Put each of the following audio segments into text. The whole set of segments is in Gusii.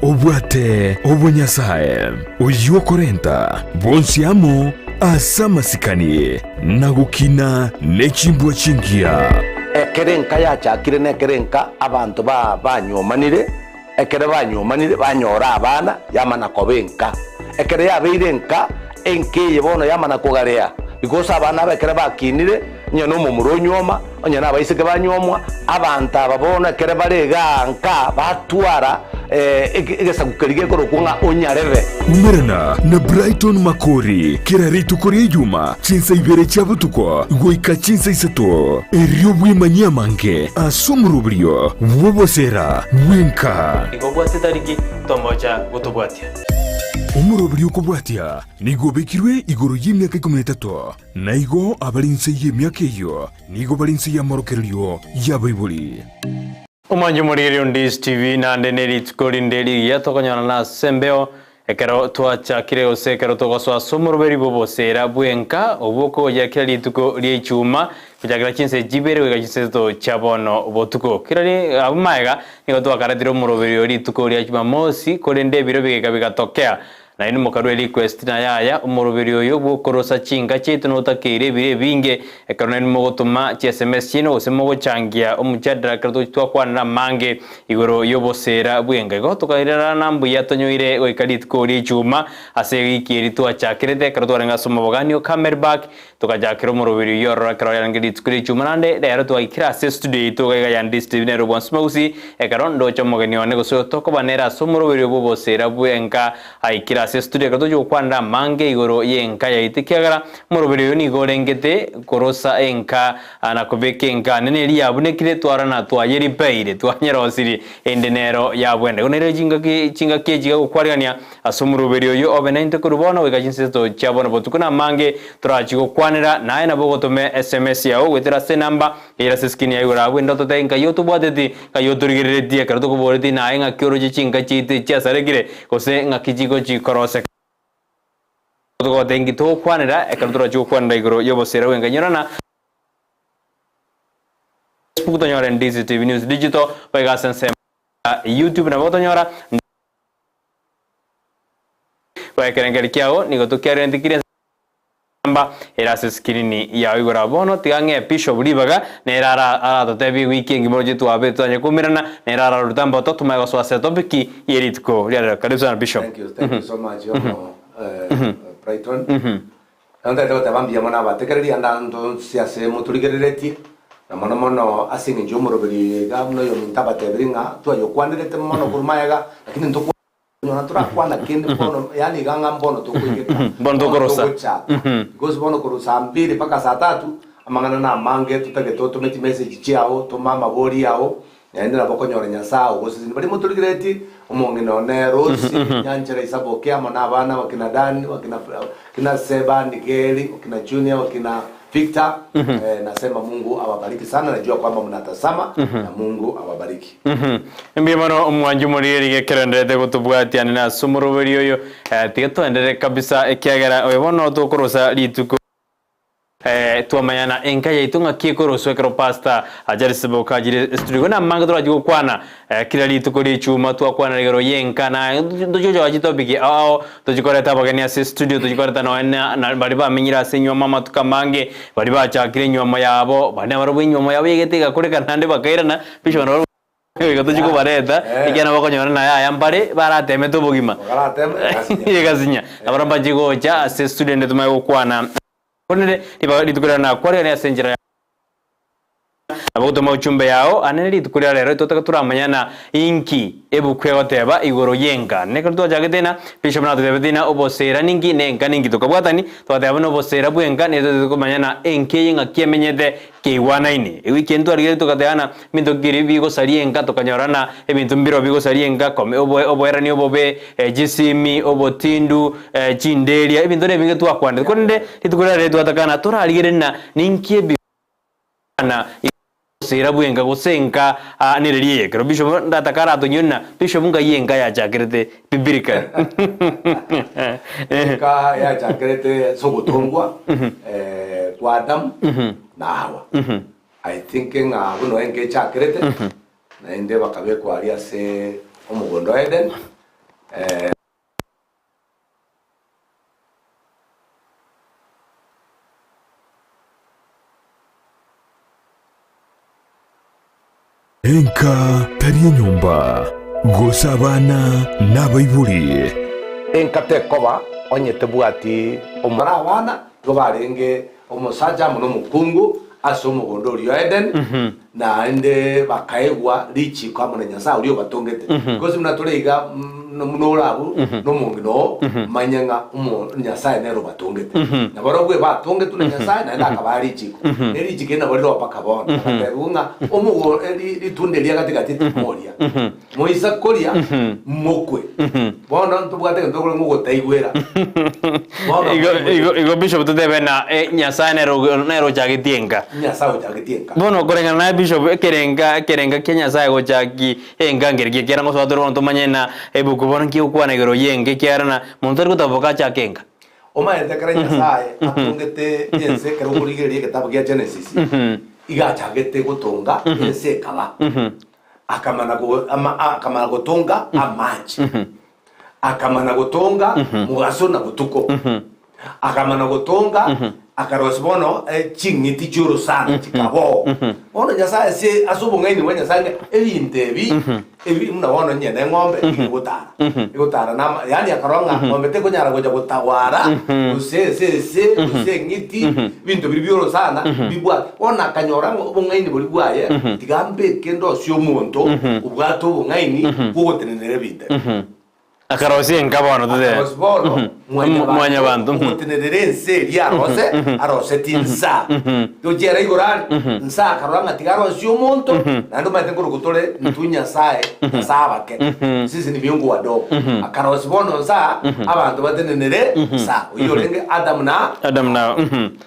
Obwate obonyasae, oyio okorenta bonsi amo ase amasikani na gokina ne chimbwa chingiya. Ekero enka yachakire na ekero enka abanto banywomanire, ekero banywomanire banyora abana, yamana koba enka. Ekero yabeire enka, enka eye bono yamana kogarea, because abana aba ekero bakinire, onye na omomura onywoma, onye na abaiseke banywomwa, abanto aba bono ekero bare igaa nka batwara egesaku keria gekorokwa ng'a onyarebe. Umerana na Brighton Makori kera rituko ri'Ejuma chinsa ibere chia botuko goika chinsa isato, erio bwemanyie amange ase omoroberio bw'oboseera bw'enka. Igo obwate tariki tomocha gotobwatia. Omoroberio okobwatia nigo obekirwe igoro y'emiaka ikomi na etato, na igo abare inse y'emiaka eyio nigo bare inse y'amorokererio y'abaibori. Omwancho omorigereria o Ndisi TV naende ne rituko rinde rigiya tokonyorana ase embeo ekero twachakire gose ekero togosoa ase omoroberi bw'oboseera bw'enka obwo okogochia kera rituko ria ichuma gochakera chinsa chibere goika chinsa isato chia bono botuko. Kera ri abwo magega nigo twakaretire omoroberi o rituko ria Jumamosi korende ebiro bigaika bigatokea Nainwe mokarua request na yaya, omoroberi oyo bw'okorosa chinka chiaito notakeire ebiro ebinge, ekero nainwe mogotoma chi sms chiaino gose mogochangia omojadala ekero togochia twakwanera amange igoro y'oboseera bw'enka. Igo tokairerana mbuya tonyoire goika rituko ri'echuma ase ewiki eri twachakerete ekero twarenge ase omobogani o Camelback Togachakera omoroberi oyio ororo ekero riarenge rituko ri'echuma naende rero twaikire ase estudio yaito iga iga ya Ndisi TV nere Obwansu Magusi, ekero ndoche omogeni one gose oyo tokoba nere ase omoroberi obwo oboseera bw'enka aikire ase estudio ekero tochia gokwanera amange igoro y'enka yaito ekiagera omoroberi oyo nigo orengete korosa enka na kobeka enka nene eria yabunekire twarora twayeripeire twanyerosirie ende nero yabwene. Igo nere chingaki chingaki echi iga gokwarigania Ase omoroberi oyio obe naintwe korwa bono goika chinseto chia bono botuko na amange torachie gokwanera, naye nabo ogotome sms yao goetera ase enamba ere ase eskrini ya igoro abwo ende ototebie nkai otobwateti, nkai otorigereretie ekero tokoboretie naye ng'aki oroche chinka chiaito echiasarekire gose ng'aki chigochi koroseka. Togotebia inki togokwanera ekero torachie gokwanera igoro y'oboseera bw'enka nyorana. Facebook tonyore Ndizi TV News Digital boigo ase ensemo ya YouTube nabo otonyora. Ekerengerio kiao nigo tokiarentekire enamba ere ase eskirini yao igoro abwo. Bono tiga ng'ee Bishop ribaga nere ara aratotebie ewiki engima oroche twabe totanye koumerana nere ararute amboto tomanye gosoa ase etopic ye rituko ria rero. Karibu sana Bishop. Thank you, thank you so much, Omo eh, Brighton. Nantagete goteba mbuya mono abategereria ande aanto onsi ase motorigereretie, na mono mono ase engencho y'omoroberi oyo iga buna oyominto abatebirie ng'a twayokwanerete mono korwa magega, lakini ntokonyora torakwana kende bono yaani iga ng'a mbono tokoigeka, Mbono tokorosa. togochaka. Because bono korwa saa mbiri mpaka saa tatu, amang'ana namange totagete otome chimessage chiao, toma amabori ao, Naende nabo okonyora Nyasae ogosesenia baria motorigereti, omong'ina one Rosi, Nyanchera Isaboke, amo nabana bakina Dan, bakina bakina Seba, Nigeri, wakina Junior, wakina Victor. Eh, nasema Mungu awabariki sana, najua kwamba mnatazama na Mungu awabariki. Mbuya mono omwanchi omoriri ekero enderete gotobwatia nene ase omoroberi oyo eh, tiga toenderere kabisa ekiagera oyo bono tokorosa rituko Twamanyana enka yaito ng'aki ekoroswa ekero pastor Charles Boka achire studio. Igo namange torachi gokwana kera rituko ri'echuma twakwanera igoro y'enka na tochi gochora chitopic ao ao tochi koreta abageni ase studio tochi koreta nonya na na baria bamenyire ase enywomo amatuko amange baria bachakire enywomo yabo baria nabarobwo enywomo yabo yaigete egakoreka naende bakairana bishop nabarobwo Igo tochi kobareta, ekiagera bakonyora naye aya mbare baratemete obogima. Egasinya. Nabarabwo mbachi gocha ase studio ende tomanye gokwana. Korende ribaga rituko riria nakwarigania ase enchera ya nabo gotoma ujumbe yao ane rituko ria rero totaka toramanyana inki ebuku egoteba igoro y'enka. Nekero twachagete ng'a Bishop natotebete ng'a oboseera ninki na enka ninki tokabwatani togateba buna oboseera bw'enka nigo totagete komanya ng'a enka eye ng'aki emenyete Keigwanaine. Ewiki eye ntwarigeretie togateba ng'a ebinto nkeri bigosaria enka, tokanyora ng'a ebinto mbirobio bigosaria enka, kome obo oboerani obobe, chisimi, obotindu, chinderia, ebinto na ebinge twakwanete. Korende rituko riria riria twataka ng'a torarigererie ng'a ninki ebi na gosira bw'enka gose enka nere riaye. Ekero bishop ndataka aratonyore ng'a bishop nkai enka yachakerete biblically. Enka yachakerete ase ogotongwa kwa Adamu na Hawa. I think ng'a abwo noe enka echakerete, naende bakabekwa aria ase. omogondo o Eden. Enka tari enyomba, gose abana nabaibori. Enka tekoba onye tebwati omwana. Abana nigo barenge omosacha amo nomokungu ase omogondo oria o Edeni, naende bakaegwa richiiko amo na Nyasae oria obatongete. Gose buna tore iga buna ore abwo nomong'ina oo, manya ng'a omo Nyasae nere obatongete. Na barobwo ebatongetwe na Nyasae naende akabaa richiiko. Ne richiiko eri nabo rire mpaka bono. Bagatebiwa ng'a omogo ritunda eria gati gati timoria. Moisa koria, mokwe. Bono ntobwate egento tokore ng'a ogotaigwera. Bono Igo, igo, igo bishop totebe na eh, Nyasaye nere nere ochagetie enka. Nyasaye ochagetie enka. Bono koreng'ana naye bishop ekerenga ekerenga kia Nyasaye gochaki enka nkeri ekiagera ngosoa tore bono tomanye na ebuku bono nki egokwana igoro ya enka ekiagera na monto tari gotaboka achake enka. Omanyete ekero Nyasaye atongete ense ekero okorigereria egetabu gia Genesis, iga achagete gotonga ense ekaba. Akamana go, ama, akamana gotonga amache, akamana gotonga mogaso na botuko, akamana gotonga akarosia bono eh, ching'iti chi'orosana chikaboo. Bono Nyasaye ase ase obong'aini bwa Nyasaye ng'a ebinto ebi ebi buna bono onye na eng'ombe nigo egotara, egotara na ama yaani akarora ng'a ng'ombe tekonyara gocha gotawara gose esese gose eng'iti, ebinto biria bi'orosana mbibwate. Bono akanyora ng'a obong'aini boria bwaye tiga mbeke ndosie omonto obwate obong'aini bw'ogotenenera ebinto ebi. Akarosia enka bono totebe. Akarosia bono Mwanyabanto mwanyabanto ogotenerera ense eria arose, arosetie nsa. Tochiera igoro are, nsa akarora ng'a tiga arosie omonto, naende omanyete nkorokwa tore intwe Nyasae, Nyasae abake, sisi ni miungu wadogo. Akarosia bono nsa, abanto batenenere nsa. Oyio orenge Adamu na Adamu na Hawa.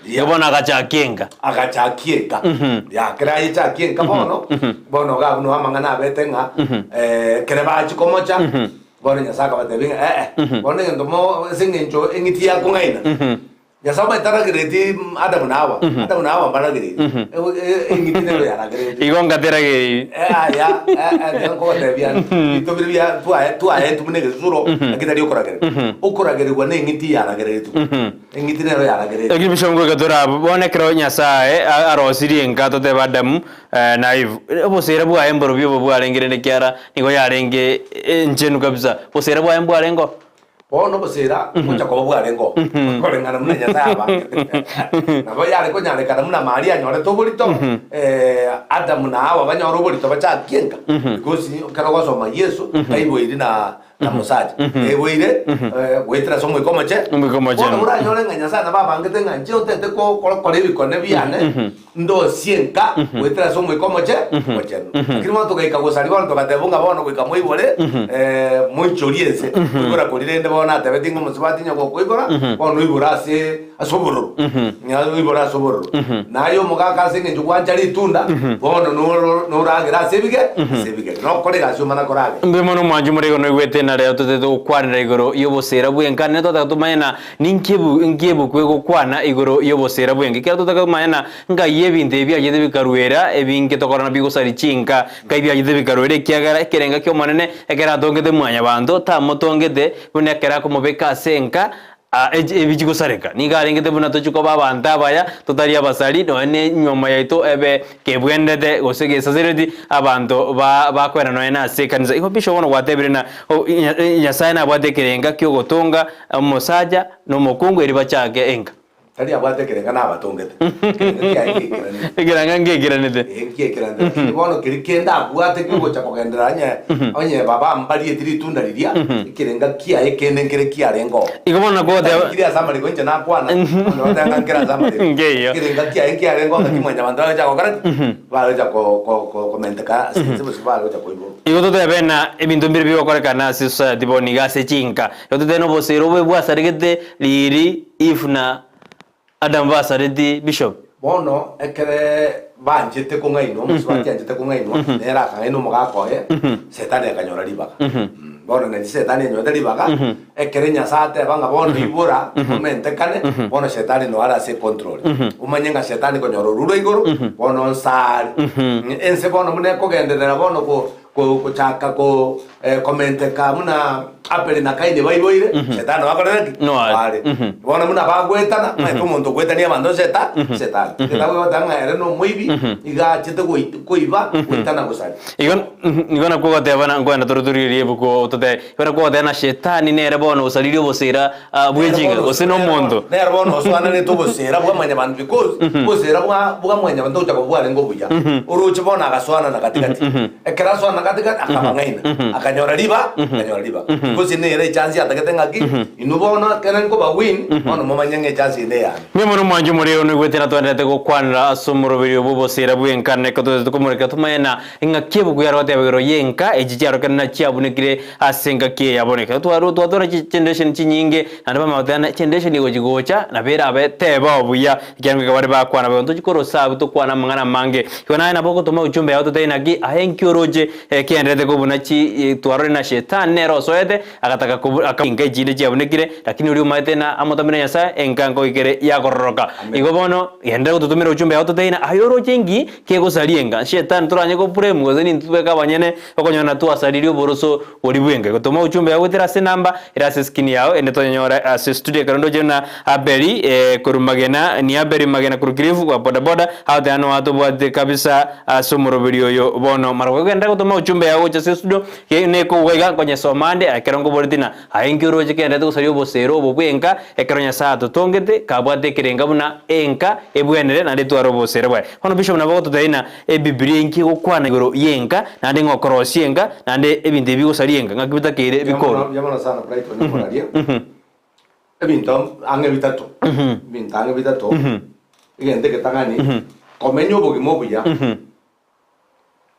Yeah. Bono agachakia enka. Agachakia enka. Ya, ekero ayechakia enka bono, bono iga abwo nigo amang'ana abete ng'a ekero bachia komocha, bono Nyasae akabatebia ng'a ee, bono egento mo ase eng'encho eng'iti yakong'aina, Nyasae omanyete taragereti Adamu na Hawa, Adamu na Hawa mbaragereiri, eng'iti nero yaragereiri. Igo ngateragereiri. Aya, tiga nkogotebia, ebinto biria bia twae twaetwe buna egesusuro, naki tari okoragererwa. Okoragererwa na eng'iti yaragereretwe. Eng'iti nero yaragereretwe. Lakini bishop ngoika tore abwo, bono ekero Nyasae arosirie enka totebe Adamu na Eve, obosera bwaye mborobio obo bwarenge rende ekiara nigo yarenge enchenu kabisa, obosera bwaye mbwarenge oo? Bono obosera ngocha koba bwarenge oo, koreng'ana buna Nyasae abangete. Nabo yare konyarekana buna Maria anyorete oborito, Adamu na Hawa banyore oborito bachakie enka, because ekero ogosoma Yeso taiboiri na na mosacha eboire goetera ase Omoika Omoche. Omoika Omochenu. Bono oranyore ng'a Nyasae nabo abangete ng'a inche otete gokora ebikone biane ndosie nka goetera ase Omoika Omoche Omochenu. Lakini bono togaika gosaria bono togateba ng'a bono goika moibore moichorie ense. Koibora koria rende bono natebetie ng'a omosubati onye gokoibora bono oibore ase ase obororo, ng'a oibore ase obororo. Naye omogaka ase engencho gwancha ritunda, bono noro noragere ase ebige ase ebigeri. Nokore egasi omana koragera. Mbuya mono omwanchi more igoro noigwete na rero totete gokwanera igoro y'oboseera bw'enka nere twataka tomanye na ninki ebu inki ebuku egokwana igoro y'oboseera bw'enka ekero totaka komanya na ngai ebinto ebi biachete bikaruera ebinge tokorora bigosari chinka ngai biachete bikaruera ekiagera ekerenga ki'omonene ekero atongete mwanyabanto tamotongete buna ekero akomobeka ase enka Ebi chigosareka. Nigo arengete buna tochie koba abanto abaya, totari abasari, nonya nenyuomo yaito ebe kebwenerete gose gesasereti abanto bakoenda nonya na ase ekanisa. Igo bishop bono gwatebire ng'a Nyasae nabwate ekerenga kiogotonga omosacha na omokungu erio bachake enka. Tari abwate ekerenga nabatongete. Ekerenga kiaye ngeikeranete. Ekerenga ngeikeranete. Ee, ngeikeranete. Lakini bono keria kende abwate kiogocha kogenderera onye onye baba mbarieti ritunda riria, ekerenga kiaye kende nkere kiarenge oo. Igo bono nakogoteba. Tari kire ase amariko inche nakwana, onye goteba ng'a nkere ase amariko. Nkeiyo. Ekerenga kiaye nkiarenge oo ngaki mwanyabanto bagocha gokora ki? Bagocha ko- ko- ko- komenteka ase ense gose bagocha koiborwa. Igo totebe ng'a ebinto mbire bigokorekana ase society bono iga ase chinka. Igo totebe na obosera obobe bwasaregete riri Eve na Adamu basareti bishop. Bono ekere banchete kong'ainwa, omosubati anchete kong'ainwa, nere akang'aina omogaka oye, Setani akanyora ribaga. Bono naki Setani anyorete ribaga, ekere Nyasae ateba ng'a bono ibora, omentekane, bono Setani noyo are ase econtrol. Omanye ng'a Setani konyora orure igoro, bono nsa are. Ense bono buna ekogenderera bono ko. Gochaka komenteka buna Abeli na Kaini baiboire, Shetani obakorire ki? Noare. Noare. Bono buna bagoetana, omanyete omonto ogoetania abanto Sheta, Shetani. Egetabu gegoteba ng'a ere nomoibi, iga achete goit- koiba, goita na gosaria. Igo igo nakwo ogoteba na nkoenda tore torigererie ebuku ototebe, igo nakwo ogoteba na shetani nere bono osaririe obosera bwe chinga gose na omonto. Nere bono osoananete obosera bwa mwanyabanto because obosera bwa bwa mwanyabanto gocha koba bwarenge obuya. Oroche bono agasoanana gati gati. Ekero asoanana gati gati akabang'aina. Akanyora riba, akanyora riba. Because nere echance atagete ng'aki, inwe bono ekero nkoba win, bono momanye ng'a echance eye neyane. Mbuya mono mwanche omorero one oigwete na twenderete gokwanera ase omoroberi obo obosera bw'enka na ekero togotete komorekera tomanye na engaki ebuku yare goteba igoro y'enka echi chiarokire na chiabunekire ase engaki eye ya bono. Ekero twarwa twatwara chigeneration chinyinge naende bamanya goteba ng'a generation egochi gocha nabo erabe teba buya ekiagera nigo bare bakwana boigo ntochi korosa abwo tokwane amang'ana amange. Igo naye nabo ogotoma ujumbe yao totebie naki aye nki oroche ekenderete kobuna chi twarorire na shetani nere osoete Agataka kobu aka enka echinde chiabunekire, lakini oria omaete na amotamire Nyasae, enka nkoikere yakororoka. Igo bono, genderera gototomera ochumbe yao totebie ng'a aye oroche inki kegosaria enka? Shetani toranye goblame gose nintwe tweka abanyene okonyora na twasaririe oboroso boria bw'enka. Igo toma ochumbe yao goetera ase enamba ere ase eskrini yao ende tonyore ase studio ekero ndoche buna Abeli korwa magena ni Abeli magena korwa Kilifi kwa bodaboda agoteba noa tobwate kabisa ase omoroberi oyo bono. Mara gogenderera gotoma ochumbe yao gocha ase studio Eye nekogwa iga nkonyesoma ande, ekero nkoboretie ng'a aye inki oroche kenderete gosaria obosera obo bw'enka, ekero Nyasae atotongete, kabwate ekerenga buna enka ebwenere naende etware obosera bwaye. Bono Bishop nabo agototebia ng'a Ebibilia inki egokwana igoro y'enka, naende ng'a okorosia enka, naende ebinto ebi bigosaria enka ng'aki bitakeire bikorwe. Mbuya mono sana Brighton omoraria. Ebinto ang'e bitato, ebinto ang'e bitato, egento egetang'ani, komenya obogima obuya.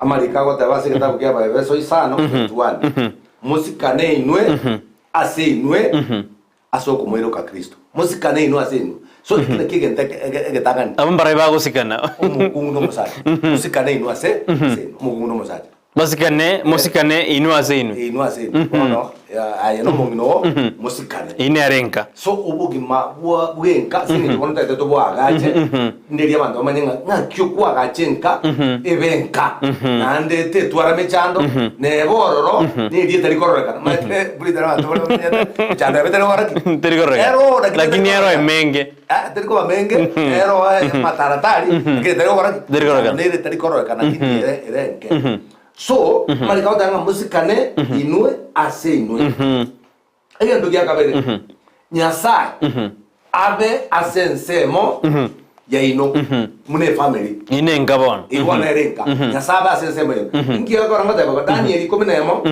Amariko agoteba ase egetabu kia Abaefeso isano, 21, Mosikane inwe ase inwe ase okomoiroka Kristo. Mosikane inwe ase inwe. So eki nakio egento eke- eke- egetang'ani. Abwo mbaria bagosikana. Omokungu na omosacha. Mosikane inwe ase ase inwe. Omokungu na omosacha. Basikane, mosikane inwe ase inwe. Inwe ase inwe. Bono aye na omong'ina oo mosikane. Eyio nere enka. So obogima bwa bw'enka ase eng'encho bono totagete toboagache, nderia abanto bamanye ng'a ng'aki okoagacha enka ebe enka, naende tetwara mechando, nebe ororo na eria etari kororekana. Omanyete buna ekero abanto bare bamenyete, mechando yabo etari gokora ki? Teri kororekana. Ero lakini Lakini teri ero kororekana. emenge. Eh, teri koba menge, ero mataratari, lakini etari gokora ki? Teri kororekana. Nere etari kororekana lakini ere ere enke. So, amariko agoteba ng'a mosikane inwe ase inwe. Egento gia kabere, Nyasae abe ase ensemo yaino buna efamiri. Ine enka bono. Igo nere enka. Nyasae abe ase ensemo yaino. Inki egekora ngoteba igo? Danieli ikomi na emo,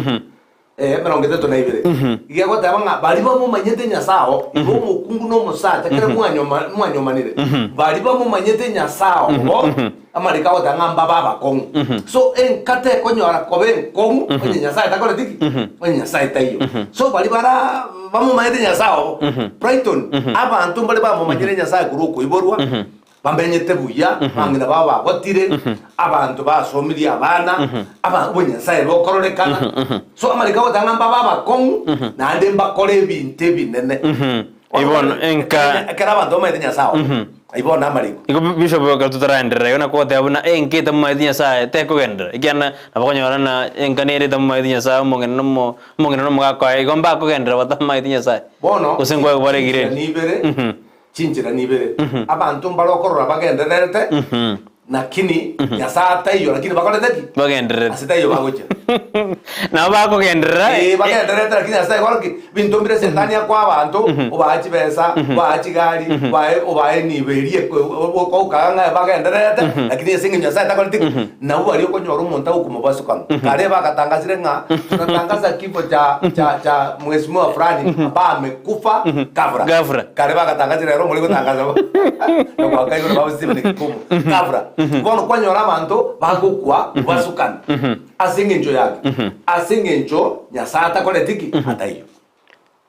32 iga egoteba ng'a baria bamomanyete Nyasae oo, igo omokungu na omosacha ekero mwanyoma mwanyomanire, baria bamomanyete Nyasae obo, Amariko agoteba ng'a mbabe abakong'u. So enka tekonyora koba enkong'u onye Nyasae takoreti ki? Onye Nyasae taiyo. So baria bara bamomanyete Nyasae obo, Brighton, abanto mbare bamomanyire Nyasae korwa okoiborwa, bamenyete buya, abang'ina babo bagotire, abanto basomirie abana, aba obonyasae bokororekana. So amariko agoteba ng'a mbabe abakong'u, naende mbakore ebinto ebinene. Bono enka. Ekero abanto bamanyete Nyasae obo, Ayio bono namariko. Igo Bishop ekero totaraenderera igo nakogoteba buna enka etamomaeti Nyasaye tekogenderera ekiagera nabo okonyora ng'a enka nere etamomaeti Nyasaye omong'ina na omo omong'ina na omogaka oye igo mbakogenderera batamaeti Nyasaye Bono gose nkwaye bare chinchera grade. nibere, chinchera nibere, abanto mbare okorora bagendererete, lakini Nyasaye ataiyo lakini bakorete ki? Bagendererete. Ase taiyo bagochia. Nabo bakogenderera. Ee, bagendererete lakini Nyasaye tari ki? Binto mbire Setani akoa abanto, obaa chibesa, obaa chigari, obae obae enibo eria okoukaga ng'a bagendererete, lakini ase eng'encho Nyasaye takoreti ki? Nabwo baria okonyora omonto agokomobasukana. Kare bagatangasire ng'a tunatangaza kifo cha cha cha mheshimiwa fulani ambaye amekufa ghafla. Ghafla. Kare bagatangasire rero omori gotangaza bo. Goaka igoro babo Stephen Gikumu. Ghafla. Bono kwanyora abanto bagokwa basukana. Ase engencho yaki? Ase engencho Nyasae atakoreti ki? Ataiyo.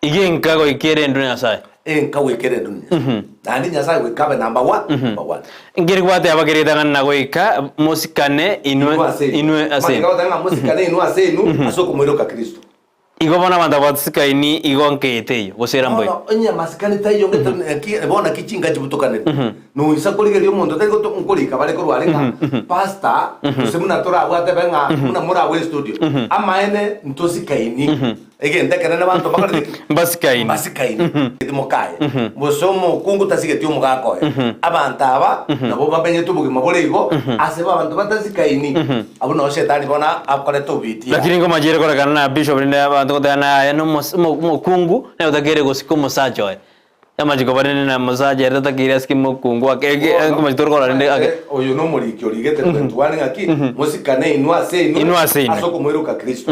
Iga enka goika erendwe na Nyasae. Enka goika erendwe na Nyasae. Naende Nyasae goika abe number one, number one. Nkeri gwateba keretang'ana na goika mosikane inwe Inwe ase inwe. inwe ase Amang'ana inwe. agoteba ng'a mosikane inwe ase inwe ase okomoiroka Kristo. Igo bono abanto aba batisikaini igo nkeete eyio, gose era mboigo. Bono onye amasikani taiyo ngete naki bono naki chinga chibutokanire. Noisa korigereria omonto tari goto nkorika bare korwa are ng'a pastor gose buna torabwate be ng'a buna morabwo estudio. Amaene ntosikaini. Egento ekenene banto mbakorete ki? Mbasikaini. Mbasikaini. Mokaye gose omokungu tasigeti omogaka oye. Abanto aba nabo bamenyete obogima bore igo ase abanto batasikaini. Abwo nao shetani bono akorete obitia. Lakini nkomachire korekana na bishop rinde abanto goteba na aye nomos omo omokungu nere otakeire gosika omosacha oye. Amachiko barende na omosacha ere tatakeire asike mokungu ake eke Bono, nkomachete tore korora rinde ake. eh, oyo nomoriki origete 21 ng'aki mosikane inwe ase inwe Inwe ase inwe. ase okomoiroka Kristo.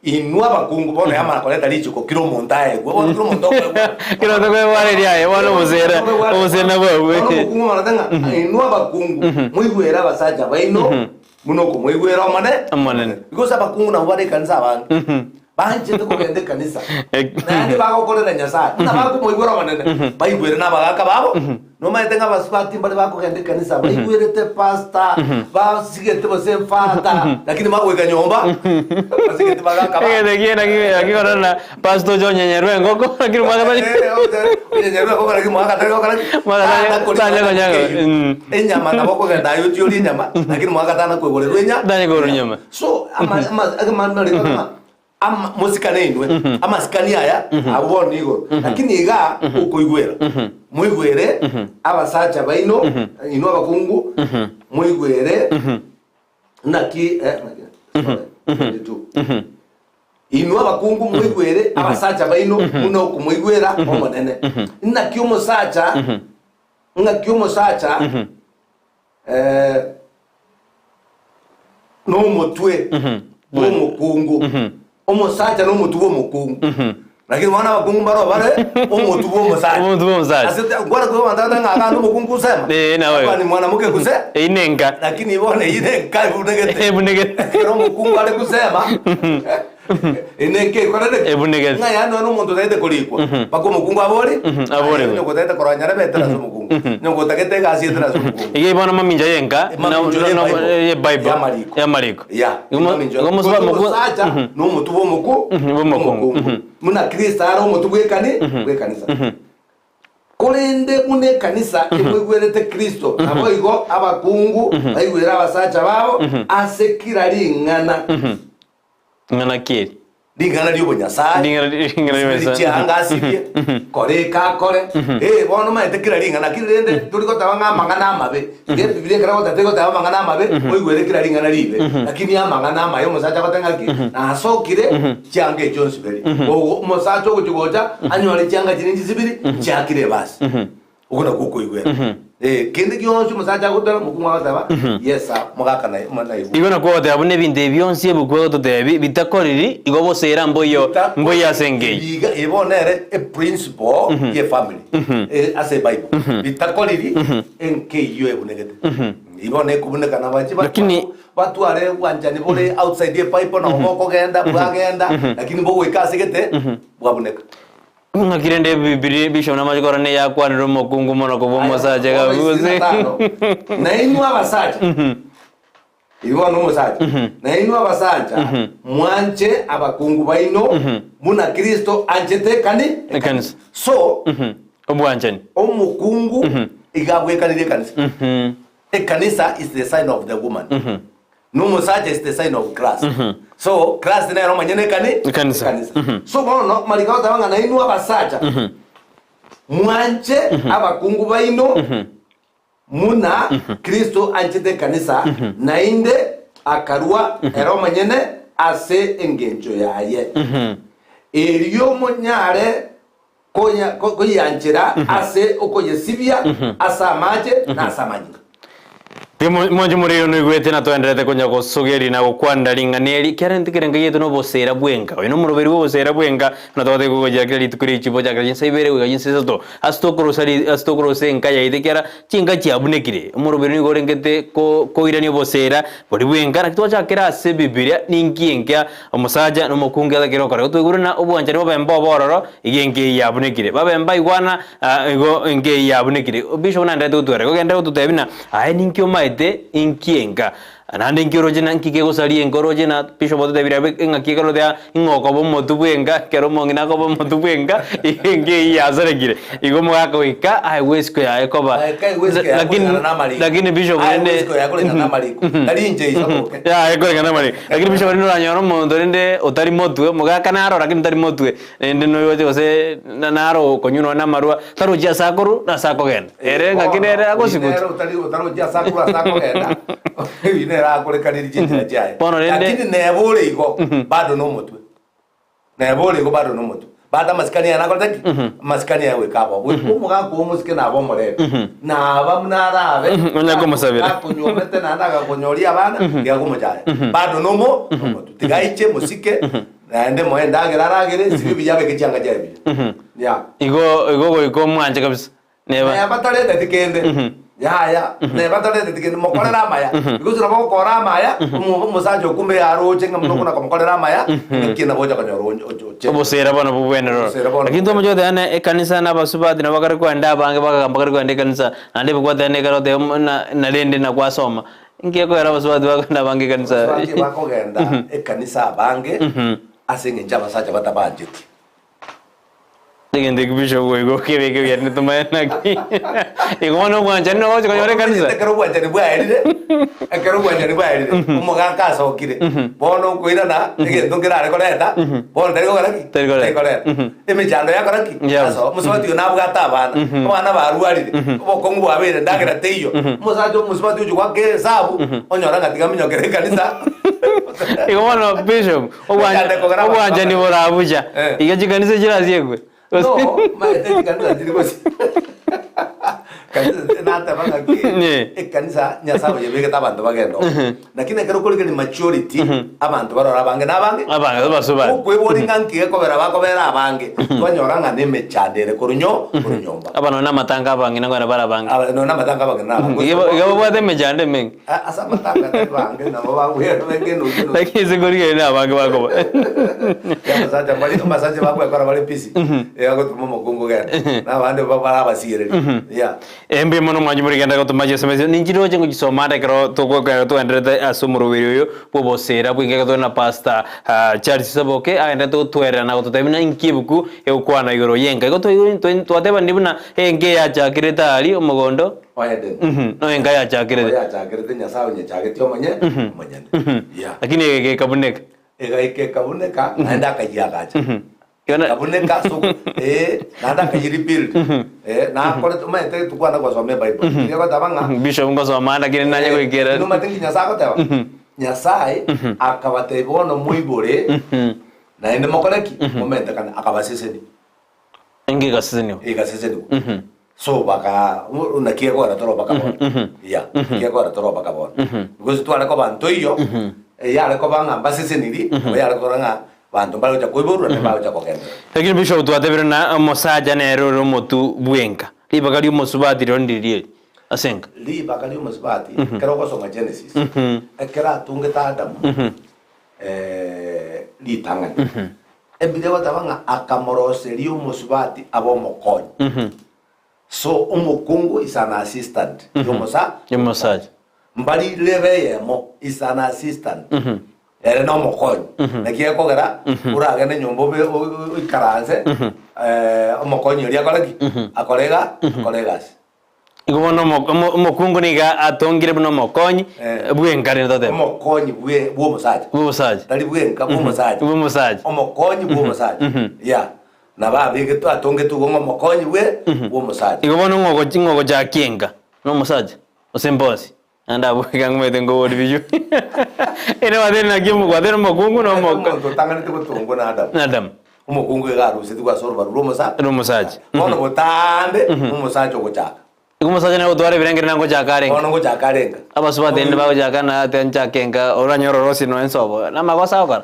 Inwe abakungu bono yamana koreta richiko kera omonto aegwe bono kera omonto okoegwa Kera omonto okoegwa are riaye, bono obosera, obosera nabwo abwo. Bono omokungu omana ng'a inwe abakungu moigwere abasacha baino Buna okomoigwera Omonene. Omonene. Because abakungu nabo bare ekanisa abange. Banchete kogenda ekanisa. Naende bagokorera Nyasaye. Buna bakomoigwera Omonene, baigwere na abagaka babo. Nomaete ng'a abasubati mbare bakogenda ekanisa, baigwerete pastor, basigete gose father, lakini bagoika nyomba, basigete bagaka babo. Egento ekio naki naki korora na pastor oche onyenyerwe engoko lakini mwaka tari Onyenyerwe engoko lakini mwaka tari gokora ki? Mwaka tari- Tana kori- tanya konyaga, mm. Enyama nabo okogenda aye ochie orie enyama lakini mwaka tana koigorerwa enya Tanya koigorerwa enyama. So ama- ama- ama- ama- ama- mosikane inwe amasikani aya abwo bono igoro lakini iga okoigwera moigwere abasacha baino inwe abakungu moigwere naki eh, naki- sorry, 22. Inwe abakungu moigwere abasacha baino buna okomoigwera Omonene. Naki omosacha, ng'aki omosacha eh, nomotwe bw'omokungu. Omosacha nomotwe bw'omokungu. Lakini bono abakungu mbaro bare omotwe bw'omosacha. Omotwe bw'omosacha. Ase te- nkwana koigwa abanto bagoteba ng'a agande omokungu nsema. Eh, nawe. Hapa ni mwanamke guse. Eyio nenka. Lakini bono eyio nenka ebunegete. Ebunegete. Ekero omokungu are gusema enenka ekorete ki? Ebunegete. Ng'a yaani nonye omonto otagete korikwa mpaka omokungu abori aborigwe. Onye otagete korora nyarebe etera ase omokungu. Onye otagete egasi etera ase omokungu. Iga bono mamincha yenka Mamincha ye Bible. ye Bible Y'amariko. y'amariko. Ya, Igo mo- mamincha. igo mosuba- Gose moku- omosacha nomotwe bw'omoku bw'omokungu. bw'omokungu. Buna Kristo are omotwe bw'ekani bw'ekanisa. Korende buna ekanisa emoigwerete Kristo, naboigo abakungu baigwere abasacha babo ase kera ring'ana. Ing'ana ki eri? Ring'ana ri'obonyasae, Ring'ana ring'ana ri'obonyasae. sibiri chianga asibie, kora eke akore. Eh, bono omanyete kera ring'ana, lakini rende tori goteba ng'a amang'ana amabe, iga ebibilia ekero egoteba teri goteba amang'ana amabe, oigwere kera ring'ana ribe. Lakini amang'ana amaya omosacha agoteba ng'aki, nasokire chianga echio nsiberi. Ogo omosacha ogochia gocha, anyore chianga chiria nchisibiri, chiakire ebasi. Okwo nakwo okoigwera. Eh, kende gionsi omosacha agoteba, omokungu agoteba, yes sir, omogaka naye naigwe. Igo nakwo ogoteba buna ebinto ebi bionsi ebuku egototebia bitakoriri, igo bosa era mboiyo mboiyo ase engeyi. Ebiga eye bono nere eprinciple ye family eh, ase ebible. Bitakoriri enkeyio ebunegete. Igo bono ekobuneka nabo achi Lakini- batware obwanchani bore outside ebible nabo bokogenda bwagenda, lakini bogoika ase gete bwabuneka. Ng'aki rende Ebibilia Bishop namache korora neyakwanire omokungu mono kobua omosacha iga Bono gose. 25, na inwe abasacha igo bono omosacha na inwe abasacha mwanche abakungu baino buna Kristo anchete ekani Ekanisa. So Obwanchani. omokungu iga abwekanire ekanisa Ekanisa is the sign of the woman Nomosacha is the sign of Christ. So Christ nere omonyene ekani Ekanisa. So bono mariko agoteba ng'a nainwe abasacha mwanche abakungu baino muna Kristo anchete ekanisa naende akarua ere omonyene ase engencho yaye. Erio monyare konya- ko- koyianchera ase okoyesibia ase amache na ase amanyinga. Mwanche morero noigwete na toenderete konya gosogeria na gokwanera ring'ana eri, kiagera ntigere enka yaito noboseera bw'enka. Oyo nomoroberi bw'oboseera bw'enka, buna togoteba gogochera kera rituko rie chibo chakera chinsa ibere goika chinsa isato, ase tokorosa ri ase tokorosa enka yaito ekiagera chinka chiabunekire. Omoroberi nigo orengete ko koirania oboseera boria bw'enka, naki twachakera ase Ebibilia ninki enka omosacha na omokungu atakere gokora. Igo twaigure ng'a obwanchani bobemba obo ororo, iga enka eyio yabunekire. Babemba igwana Igo enka eyio yabunekire. Bishop naenderete gotwera igo genderera gototebia buna aye ninki omaete inki enka. Naende inki oroche na nki kegosaria enka oroche na bishop ototebire abe eng'aki ekero oteba ng'a okoba omotu bw'enka ekero omong'ina akoba omotu bw'enka enka eyio yasarekire. Igo omogaka goika aegwe esiko yaye koba Goika aegwe esiko yaye lakini koreng'ana na amariko. lakini bishop Aegwe rende esiko yaye koreng'ana na amariko. Tari inche iso boke. Yaye koreng'ana na amariko. Lakini bishop rende oranyore omonto rende otari motwe, omogaka naro lakini tari motwe, rende noyoche gose na naro okonywa nonya na amarwa, tarochi ase akorwa na ase akogenda. Ere ng'aki nere agosiguta. Nere otari otarochi ase akorwa ase akogenda, oyio nere akorekaniri chinchera chiaye. Bono rende- Lakini neba ore igo, bado nomotwe. Neba ore igo bado nomotwe. Bado amasikani aye nakorete ki? Amasikani aye goika abao. Goika omogaka omosike nabe omorembe. Naba buna arabe, Onye komosabera. gakonyuomete naende agakonyoria abana, tiga komochaya. Bado nomo nomotwe. Tiga aiche mosike, Naende moe endagera aragere, sibie buya abeke chianga chiaye buya. Yeah. Igo igo goika omwanche kabisa. Neba. Neba tareteti kende. Yaya, neba tareteti kende, mokorere amaya. Because nabo ogokora amaya, omo- omosacha okumbe yaroche ng'a buna okona komokorera amaya, ng'aki nabo ocha konyora onye- oche- oche. Obosera bono bobwenerete oro. Obosera bono Lakini tomoche goteba ng'a ekanisa na abasubati nabo bakare koenda abange bakagamba bakare koenda ekanisa, naende ebikwatera na ekero oteba na narende na kwasoma. Inki gekogera abasubati bakogenda abange ekanisa? Abasubati bakogenda ekanisa abange ase eng'encho abasacha batabancheti. Egento ekio bishop goika okebeke buya rende tomanye naki. Igo bono obwanchani nogo ogochi konyora ekanisa. Omanyete ekero obwanchani bwaerire, ekero obwanchani bwaerire, omogaka asokire, bono okoirana egento nkerare koreta, bono tari gokora ki? Tari koreta. Tari koreta. Emechando yakora ki? Yabo. Asoa. Omosubati oyo nabwate abana, abana barwarire, obokong'u bwabeire, endagera teiyo. Omosacha omosubati ochi goaka esabu, onyora ng'a tiga aminyokere ekanisa. Igo bono bishop, obwancha- Mechando ekogera abanto obwanchani bamanye. borabucha. Eh. Iga chikanisa chirasiekwe. No, maete chikanisa chiri gosi. Kanisa nateba ng'aki, Yeah. ekanisa Nyasaye oyebegete abanto bagende oo. Lakini ekero okorigereria majority, abanto barore abange na abange. Abange, abasubati. Okweboria ng'a nki gekobera bakobera abange, twanyora ng'a nemechando ere korwa nyo, korwa nyomba. Aba nonya amatanga abang'ina nkonyora bare abange. Aba nonya amatanga abang'ina na abange. Iga iga babwate emechando emenge. A- Ase amatanga tari bange nabo bagwera benge enusu enusu. Lakini ase nkorigereria na abange bakoba. Ya abasacha mbari abasacha bakwekora bare busy, eh agotuma omokungu genda. Na abande bare abasiereri. Yeah. Mbuya mono mwanche morigenda gotoma chisemi echio. Ninchi roche ngochisoma ande ekero togokera togendererete ase omoroberi oyo bw'obosera bw'enka ekero tore na Pastor Charles Saboke agendererete gotwerera na gototebia buna inki ebuku egokwana igoro y'enka. Igo twatebanire buna enka eyachakirete aria omogondo O Edeni. no enka yachakerete. Oyo yachakerete Nyasae onyechagetie omonye omonyene. Yeah. Lakini egekabuneka. Egaika ekabuneka naende akayiagacha. Igo Kabuneka ase oko eh, naende akayi rebuild. Eh, nakorete omanyete tokwana gosoma ebible. Nigo egoteba ng'a Bishop ngosoma ande lakini nanye goikera. Nomanyete nki Nyasae agoteba? Nyasae akabatebia bono moibore naende mokore ki? Momentekane. Akabasesenia. Enka egasesenigwa. Egasesenigwa. So baka naki ekogera toro baka bono. Yeah, naki ekogera toro baka bono. Because tware koba ntoiyo, yare koba ng'a mbaseseniri, nabo yare kora ng'a banto mbare gocha koiborwa naende bagocha kogenderera. Lakini Bishop twatebire ng'a omosacha nere ore omotu bw'enka. Ribaga ri'omosubati rirorio ndiri eri ase enka. Ribaga ri'omosubati, ekero ogosoma Genesis, ekero atungete Adamu, ritang'ani, Ebibilia egoteba ng'a akamoroseria omosubati abe omokonyi. So omokungu is an assistant yomosa Yomosacha. Mbari lebe eyemo is an assistant. Ere nomokonyi. Naki gekogera oragende nyomba obe o- o- oikaranse omokonyi oria akore ki? Akore iga akore egasi. Igo bono omo- omo- omokungu nigo atongire buna omokonyi Eh. bw'enka rende totebe. Omokonyi bwe bw'omosacha. Bw'omosacha. Tari bw'enka bw'omosacha. Bw'omosacha. Omokonyi bw'omosacha. Yeah. Nabo abegetwe atongetwe igo ng'a omokonyi bwe bw'omosacha. Igo bono ng'o ogochi ng'o ogochakia enka? Nomosacha gose mbosi? Naende abwo iga ng'umete nkobori biyio. Ere gwatebire naki omo gwatebire omokungu na omoka. Omonto otang'anete gotongwa na Adamu. Na Adamu. Omokungu iga arusetigwe ase orobaru rw'omosa Rw'omosacha. Bono botambe omosacha ogochaka. Igo omosacha nere gotwara ebirengeri na ngochaka arenge. Bono ngochaka arenge. Abasubati rende bagochaka na ate nchake enka oranyore orosie nonya nsobo. Namagoso agokora.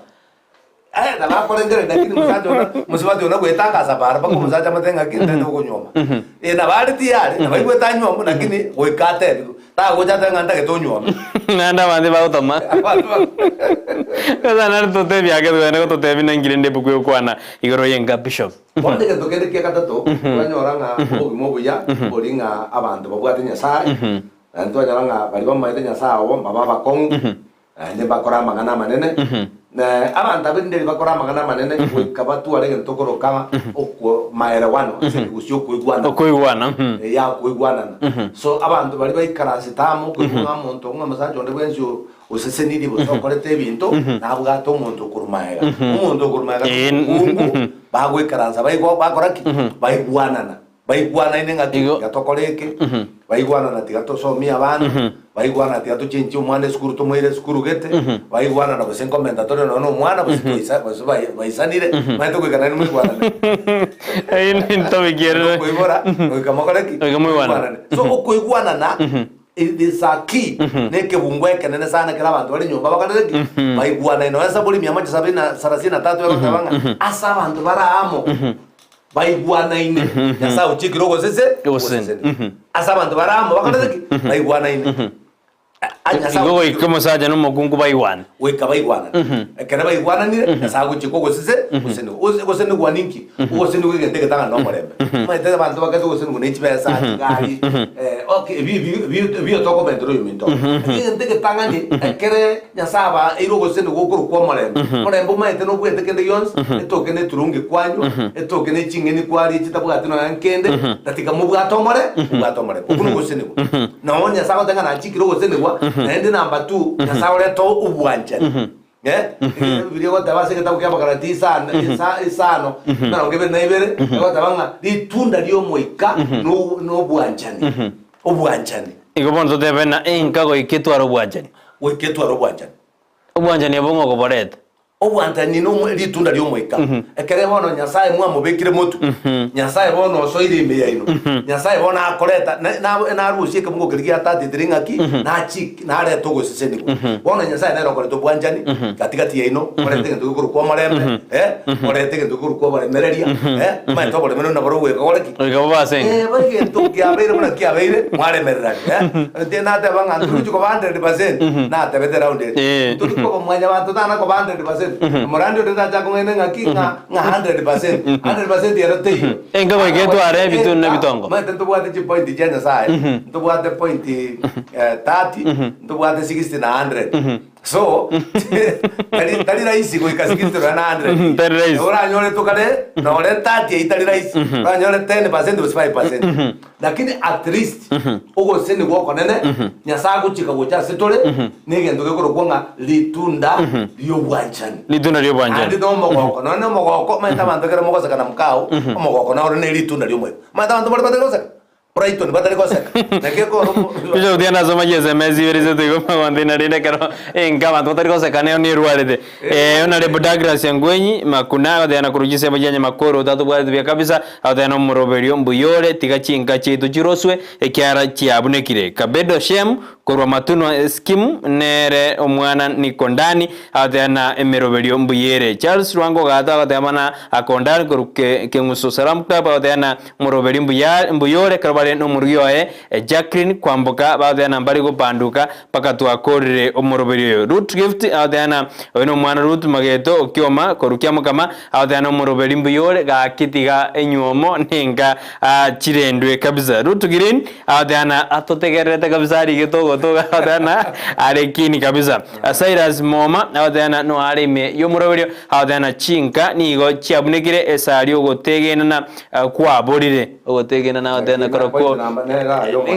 Eh, nabo akorengereria lakini omosacha ona mosubati ona goetangasa para mpaka omosacha amotebie ng'aki ntagete gokonyuoma. Eh, nabo are tiyari, nabo aigwete anyuomwe lakini goika atebiwe, tagocha atebe ng'a ntagete onyuome. Naende abanto bagotoma. Abanto ba Sasa nare totebie ake togende gototebia naki rende ebuku egokwana igoro y'enka bishop. Bono egento kende kia gatato, twanyora ng'a obogima obuya mbori ng'a abanto babwate Nyasaye. Naende twanyora ng'a baria bamaete Nyasae obo mbabe abakong'u, naende mbakore amang'ana amanene. Na abanto abwo rinde riria bakore amang'ana amanene, goika batware egento tokoroka ng'a okwo maelewano ase ekegusii okoigwanana. Okoigwana, mhm. Eya okoigwanana. So abanto baria baikaransete amo, okoigwa ng'a omonto ng'a omosacha onde bwensi o- osesenirie gose okorete ebinto, nabwate omonto okorwa magega. Omonto okorwa magega Eh, nomokungu, bagoikaransa baigwa bakora ki? Baigwanana. Baigwanaine ng'a Igo. tiga tokore eke, baigwanana tiga tosomie abana, baigwanana tiga tochenchie omwana esukuru tomoire esukuru gete, baigwanana gose nkomenta tore nonya na omwana gose toisa gose bai baisanire, omanyete goika naende moigwanane. Eyio ntopic ere. Okoibora, goika mokore ki? Goika moigwanane. So okoigwanana it is a key, na ekebungo ekenene sana ekero abanto bare nyomba bakorete ki? Baigwanaine. Nonya Zaburi mia moja sabini na sarasini na tatu egoteba ng'a ase abanto bare amo, Baigwanaine. Nyasae ochikire ogosese, Ogoseseni. ogoseseni. Ase abanto bare amo bakorete ki? Baigwanaine. A- Nyasae Igo ochikire goika omosacha na omokungu baigwane. goika baigwanane. Ekero baigwananire, Nyasae agochika ogosese, gosenigwa. Gose- Gosenigwa ninki? Ogosenigwa egento egetang'ani na omorembe. Omanyete abanto bakete gosenigwa ne chibesa, chigari, eh, okay, ebi ebi ebi ebio tokomentera oyominto. Lakini egento egetang'ani, ekere Nyasae abaeire ogosesenigwa okorokwa omorembe. Omorembe omaete nobwete kende gionsi, etoke neturungi kwanywa, etoke ne ching'eni kwaria chitabwati nonya nkende, tatiga mobwate omore, mobwate omorembe. Okwo nogosesenigwa. Nao Nyasae agoteba ng'a nachikire ogosesenigwa, naende number two, Nyasae orete obwanchani. Eh, Ebibilia egoteba ase egetabu kia Abagalati isano, isa, isano, emerongo ebere na ibere, egoteba ng'a ritunda ri'Omoika no- nobwanchani, obwanchani. Igo bono totebe ng'a enka goika etware obwanchani. Goika etware obwanchani. Obwanchani obo ng'o okoboreta? Obwanchani nomo ritunda ri'Omoika. Ekere bono Nyasae mwamobekire motwe, Nyasae bono osoire ime yaino, Nyasae bono akoreta na- na- narusie ekebugo keria giatatitire ng'aki, nachik narete ogosesenigwa. Bono Nyasae nere okoreta obwanchani gati gati yaino, orete egento gekorokwa omorembe, eh, orete egento gekorokwa oboremereria, eh, omanyete oboremereria naboro goika gore ki? Goika bobe ase enka. Eba egento kiabeire buna kiabeire, mwaremererania, eh. Inche nateba ng'a ntori koba 100%, natebete round ere. Eh. Ntori koba mwanyabanto tana koba 100%. Omorandi onde tacha kong'aina ng'aki ng'a ng'a 100%. 100% ero teiyo. Enka goika etware ebitunu na ebitongo. Omanyete ntobwate chipoint chia Nyasaye, ntobwate point 30, ntobwate 60 na 100. So, tari, tari rahisi goika 60 nonya na 100. Tari rahisi. Oranyore tokare nore 30 eyio tari rahisi. Oranyore 10% gose 5%. Lakini at least ogosesenigwa okonene Nyasae agochika gocha ase tore negento gekorokwa ng'a ritunda ri'obwanchani. Ritunda ri'obwanchani. Naende nomogoko, nonya nomogoko, omanyete abanto ekero mogoseka na mokao, omogoko noro ne ritunda ri'omoika. Omanyete abanto mbare batari goseka? Brighton batari goseka. Naki ekoro Bishop tiga nasoma chiSMS ibere isato igo magondo ina rende ekero enka abanto batari goseka nero nerwarete. Eh, Honorable Douglas Angwenyi Makuna agoteba korwa chisemo chia Nyamakoro otatobwateti buya kabisa, agoteba na omoroberio mbuya ore tiga chinka chiaito chiroswe ekiara chiabunekire. Kabedo Shem korwa Matunwa Scheme nere omwana Nikondani agoteba na emeroberio mbuya ere. Charles Lwanga Ogato agoteba mana Akondani korwa Keng'uso Salaam Club agoteba na Omoroberi mbuya mbuya ore ekero bare nomorugi oye Jacqueline kwamboka bagoteana mbari gopanduka mpaka twakorire omoroberi oyo. Ruth Gift agoteana oyo nomwana Ruth Mageto okioma korwa kiamokama agoteana omoroberi mbuya ore gaki tiga enywomo nenka chirendwe kabisa. Ruth Green agoteana atotegererete kabisa arigete ogoto agoteana are keen kabisa. Cyrus Moma agoteana noare ime yomoroberio agoteana chinka nigo chiabunekire esari ogotegenana Kwaborire ogotegena na gotena korokwo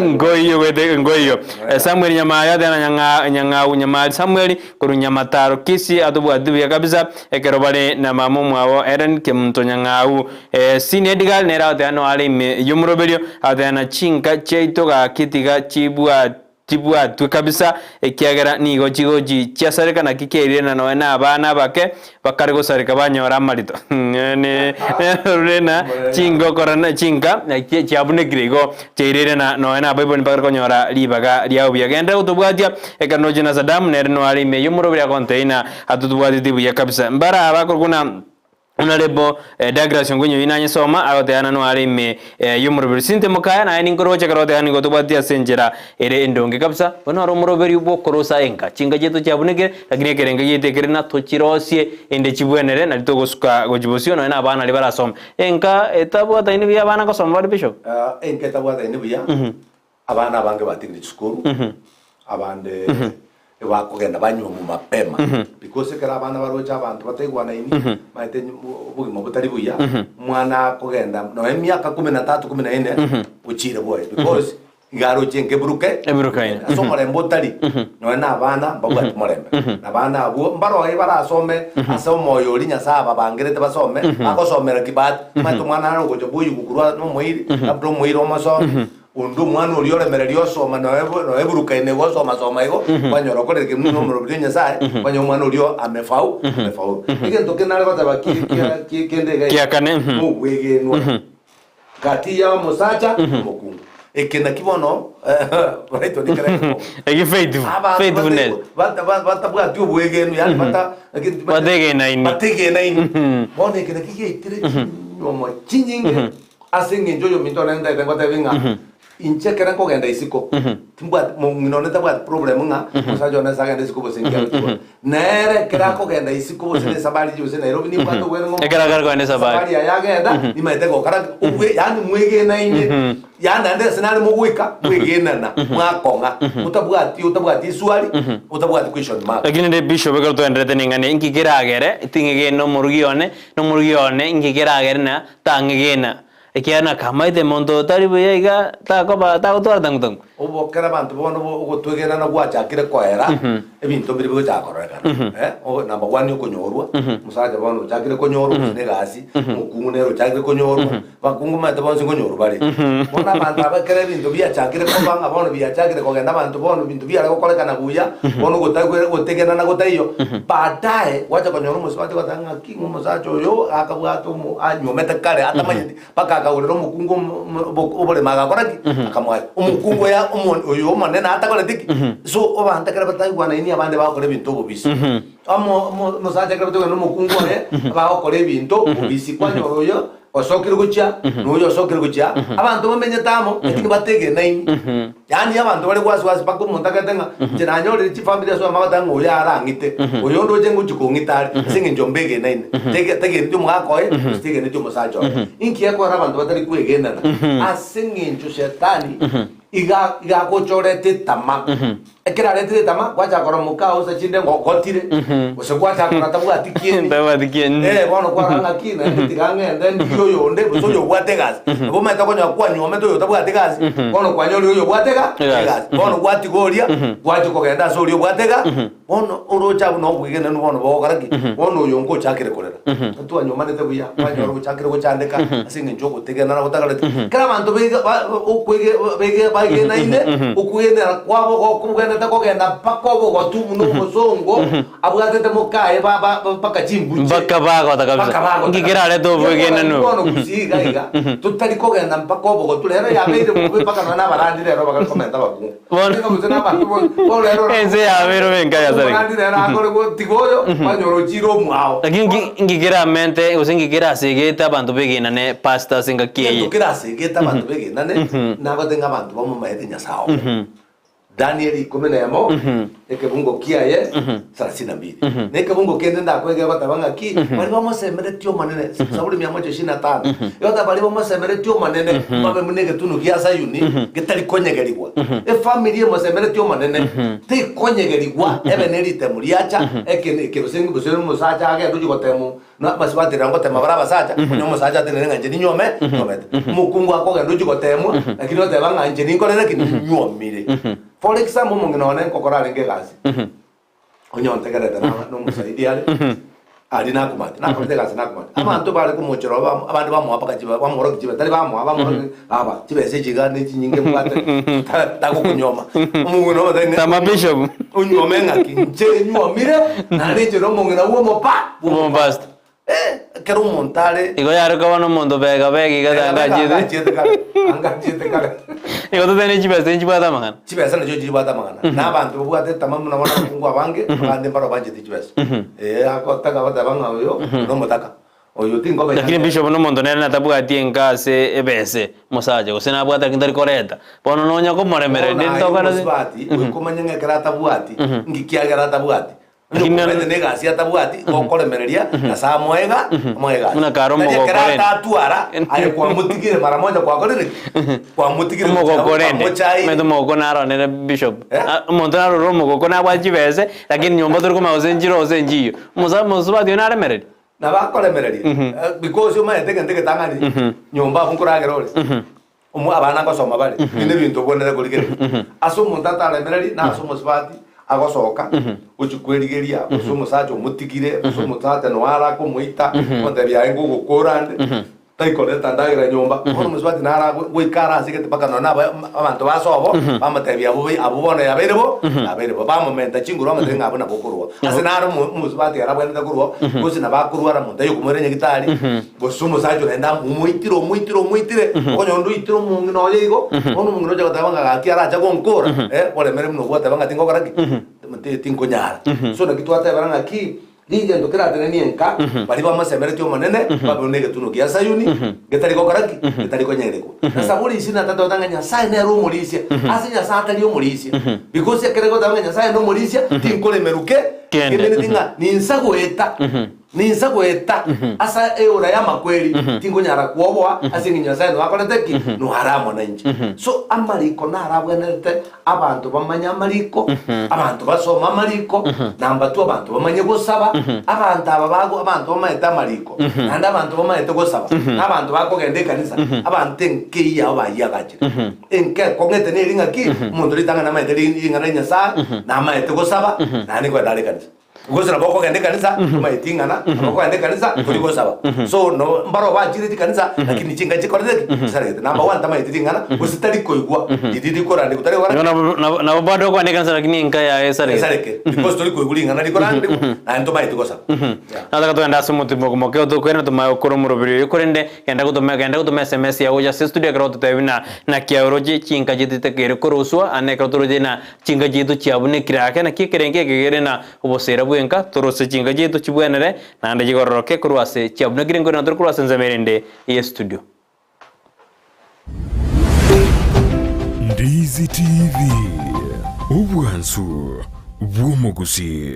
ngoiyo gwete ngoiyo. Samuel Nyamari atena nyang'a nyang'au Nyamari Samuel korwa Nyamataro Kisii atobwati buya kabisa ekero bare na mama omwabo Hellen Kemunto Nyang'au. Senior Edgar nere agoteba noare ime yomoroberio agoteba na chinka chiaito gaki tiga chibwati Chibwatwe kabisa, ekiagera nigo chigochi chiasareka, naki kiairire na nonya nabana abake bakare gosareka banyora amarito. Nerore na chingokora na chinka chiabunekire igo chiairire na nonya nabaibori mbakare konyora ribaga riao buya. Genderera gotobwatia ekero noche na Sadamu nere noare ime y'omoroberi agontebia ng'a atotobwateti buya kabisa. Mbara aba korokwa na Honourable Douglas Ongonyi oyio nanyesoma agoteana noare ime y'omoroberi Cynthia Mokaya naye ninkoroche ekero ogoteana nigo tobwati ase enchera ere endonge kabisa bono noro omoroberi bw'okorosa enka chinka chiaito chiabunekire lakini ekerengo giaito ekere na tochirosie ende chibwenere nari togosuka gochia bosio nonya na abana aria barasome enka etabwataini buya abana gosoma bare Bishop. Enka etabwataini buya. Abana abange batigire chisukuru, abande bakogenda banyuomwa mapema because ekero abana baroche abanto bataigwanaini, maete obogima botari buya, omwana akogenda nonya emiaka kumi na tatu kumi na ine, ochire bwoye because iga aroche enka eburuke Eburukaine. ase omorembe otari nonya na abana mbabwati morembe. Na abana abwo mbaroe barasome ase omoyo oria Nyasaye ababangerete basome, bagosomera kibahati, omanyete omwana nare ogocha bwoyigwa korwa nomoiri, labda omoiri omosome, Onde omwana oria oremereria osoma noe noe eburukaine igo osoma soma igo, kwanyora okorire kemuna omorobiri o Nyasaye, kwanyora omwana oria amefau amefaulu. Egento kende nare goteba ki kia ki kende iga iga, Kia kane, mhm. nobwegenwa gati ya omosacha na omokungu. Eke naki bono Brighton ekero ekemo. Eki faithful, Abanto faithfulness. bata- ba- batabwati obwegenwa yaani bata Bategenaini. bategenaini. Bono eke naki giaitire chinyomo chinyinge Ase engencho oyominto one ntaete ngotebi ng'a inche ekero nkogenda isiko, timbwati mong'ina one tabwati problem ng'a omosacha one ase agende isiko gose inki agochia. Nere ekero akogenda isiko gose na esabari gose Nairobi nimbwate obwene ng'a Ekero akare kogenda esabari. esabari yaye agenda nimaete gokora ki? Obwe yaani mwegenaine, yaani naende ase nare mogoika mwegenana mwakong'a otabwati otabwati eswali otabwati question mark. Lakini rende Bishop ekero twaenderete neng'ana eye, inki keragere ting'egene omorugi one, na omorugi one inki keragere na Tang'egena, ekiagera nakamaete monto otari buya iga takoba tagotwara tangu tangu. Obokera abanto bono bo ogotwegenana gwachakire koera, ebinto mbire bigochaka kororekana. Eh, o number one okonyorwa, omosacha bono ochakire konyorwa gose na egasi, omokungu nere ochakire konyorwa, abakungu omanyete bonsi nkonyorwa bare. Bono abanto aba ekero ebinto biachakire koba ng'a bono biachakire kogenda abanto bono ebinto biare gokorekana buya, bono ogotagwera ogotegenana gotaiyo, baadaye gwacha konyora omosubati ogoteba ng'a Ng'a omosacha oyo akabwata omo anyuomete kare atamanyeti, mpaka akagorera omokungu omo- omo- obo- oboremo agakora ki? Akamoacha. Omokungu oyo omo- oyo omonene atakoreti ki? So abanto ekero bataigwanaini abande bagokora ebinto obobisi. Omo- omo- omosacha ekero bataigwanaini na omokungu oye, bagokora ebinto obobisi. Kwanyora oyo osokire gochia, na oyo osokire gochia, abanto bamenyete amo, lakini bategenaini. Yaani abanto bare wasi wasi mpaka omonto agete ng'a inche nanyorire chifamiri ase oyomba agoteba ng'a oyo arang'ite, oyo ndoche ngochia kong'ita are, ase eng'encho mbegenaine. Tege tegeneti omogaka oye, gose tegeneti omosacha oye. Inki gekogera abanto batari kwegenana? Ase eng'encho shetani iga iga agocha oreta etama. Ekero aretire etama, gwachaka korora moka oo chinde ngogotire, gose gwachaka korora tabwati kieni. Tabwati kieni. Eh, bono kwarora ng'aki naende tiga ng'ende ndigie oyonde gose oyo obwate egasi. Nabo omanyete okonyora kwanyuomete oyo otabwati egasi, bono kwanyorire oyo obwate ega Egasi. egasi. Bono gwatiga oria, gwachia kogenda ase oria obwate ega, bono oroche abwo nobwegenenu bono bogokora ki? Bono oyo ngochakire korera. Twanyuomanete buya, kwanyora ochakire gochandeka ase eng'encho ogotegenana gotagareti. Kera abanto baiga ba okwege bege baegenaine, okwegenera kwabo gokogenderete kogenda mpaka obogotu buna omosongo abwatete mokaye ba ba mpaka chimbuche. Mpaka bagota kabisa. Mpaka bagota Inki kabisa. kerarete obwegenanu obo? Bono gusii iga iga, totari kogenda mpaka obogotu rero yabeire bobe mpaka nonya na abarandi rero bagari komenta abakungu. Bono- Nigo gose nabanto bonsi, bono rero Ense yabeire obe enka ya Sareki. Omorandi rero akore gotiga oyo, kwanyora ochire omwao. Lakini nki- nki keramente gose nki kerasegete abanto begenane pastor ase engaki eye? Egento kerasegete abanto begenane, nagote ng'a abanto bamomaete Nyasae obo. Danieli ikomi na emo, ekebungo kiaye sarasini na mbili. Na ekebungo kende ndakwegere goteba ng'aki, baria bamosemeretie Omonene, Zaburi mia moja ishirini na tano, egoteba baria bamosemeretie Omonene, mbabe buna egetunu gia Sayuni, getari konyegerigwa. Efamiri emosemeretie Omonene, tekonyegerigwa ebe ne ritemo riacha, eke eke gose gose omosacha agende ochie gotemu na abasubati rero ngotema bare abasacha, onye omosacha atenene ng'a inche ninyuome, nyuomete. Omokungu akogenda ochie gotemwa, lakini oteba ng'a inche ninkorere ki? Ninyuomire. For example, omong'ina one nkokora arenge egasi, onye ontegerete na nomosaidi are, aria nakomate, nakorete egasi nakomate. Abanto bare komochera obo bamo abande bamoa mpaka chibe bamworokia chibe tari bamoa bamworokia baba chibesa echi iga ne chinyinge mbwate ta tagokonyuoma. Omong'ina omotebi ng'a Tama bishop. onyuome ng'aki inche nyuomire naende inche nomong'ina bwa omopa bwa Omopastor. Eh, ekero omonto are Igo yare koba nomonto bega bega iga Bega bega tangachiete. angachiete kare angachiete kare Igo totebe ne chibesa nchibwate amang'ana. Chibesa nachio chibwate amang'ana, na abanto babwate etama buna bono abakungu abange, abande mbaro banchete chibesa. Ee, agotaka goteba ng'a oyo nomotaka, oyo tinkomenya Lakini nere. bishop nomonto nere natabwati enka ase ebese omosacha gose nabwate lakini tari koreta bono nonya komoremereria Bono aye ntokore omosubati, goika omanye ng'a ekero atabwati, nki kiagera atabwati. Onye okomanyete na egasi atabwati, igo okoremereria Nyasae amoe iga, amoe egasi. Buna kare Tari ekero omogoko rende. atatwara, aye kwamotigire mara moja kwakorire ki? Kwamotigire gochia Omogoko abwo, rende, kwamochaire. omanyete omogoko naronere bishop. Eh? Ah, omonto narore omogoko nabwate chibese, lakini nyomba tori komanya gose nchire gose nchiyo. Omosa omosubati oyo naremereria. Nabo akoremereria, eh, because omanyete egento egetang'ani, nyomba abwo nkoragera ore. Omo abana ngosoma bare, ebi nebinto obwenerete korigereria. Ase omonto ataremereri, na ase omosubati agosoka, gochia kwerigeria, gose omosacha omotigire, gose omosacha noe arakomoita, ogontebia aye ngogokora ande, taikoreta ndagera nyomba. Bono omosubati naro ago goika are ase egete mpaka nonye na aba abanto ba sobo, bamotebia abwo bai abwo bono yabeire bo, yabeire bo. Bamomenta chinguru bamotebia ng'a abwo nabo okorwa. Ase naro omo omosubati arabwenerete korwa, gose nabo akorwara monto aye okomoira nyagitari. Gose omosacha naende omoitire, omoitire, omoitire, okonyora onde oitire omong'ina oye igo, bono omong'ina ocha goteba ng'a gaki arache gonkora, eh, oremere buna ogwateba ng'a tingokora ki? Ti- Tinkonyara. So naki twatebera ng'aki, rigento keratenenie nka, baria bamosemeretie Omonene, babe buna egetunwa gia Sayuni, getari gokora ki? Getari konyerekwa. Na Saburi isini na tatu egoteba ng'a Nyasae nere omorisia, ase Nyasae atari omorisia, because ekere egoteba ng'a Nyasae nomorisia, tinkoremerwa ke, Kende. kemeneti ng'a ninsa goeta. Ninsa goeta ase eora y'amakweri, tinkonyara kwoboa ase engencho Nyasae noakorete ki? Noare amo nainche. So amariko narabwenerete abanto bamanye amariko, abanto basome amariko, number two abanto bamanye gosaba, abanto aba bago abanto bamaete amariko, naende abanto bamaete gosaba, na abanto bakogenda ekanisa, abanto enkei yabo bayiagachire. Enka ekong'ete neri ng'aki, omonto ritang'ani amaete ring'ana ria Nyasae, namaete gosaba, naende nkogenda are ekanisa. Gose nabo okogenda ekanisa tomaeti ing'ana, nabo okogenda ekanisa tori gosaba. So no mbaro bachire chikanisa lakini chinka chikorete ki? Chisaregete. Number one tamaeti ring'ana gose tari koigwa riria rikorandigwa tari gokora ki? Nabo nabo nabo bado okogenda ekanisa lakini enka yaye esareke. Esareke because tori koigwa ring'ana rikorandigwa naende tomaeti gosaba. Yeah. Nataka togende ase omotimoko moke otokwere tomae gokora omoroberi oyo korende genda gotoma genda gotoma sms yago gocha ase estudio ekero ogototebia buna naki aye oroche chinka chiaito chitakeire koroswa ande ekero toroche na Chinka chiaito chiabunekire ake, naki ekerengo eke kere na oboseera bw'enka, torose chinka chiaito chibwenere, naende chigororoke korwa ase chiabunekire nkorende tore korwa ase ensemo erende y'estudio. Ndizi TV, obwansu bw'omogusii.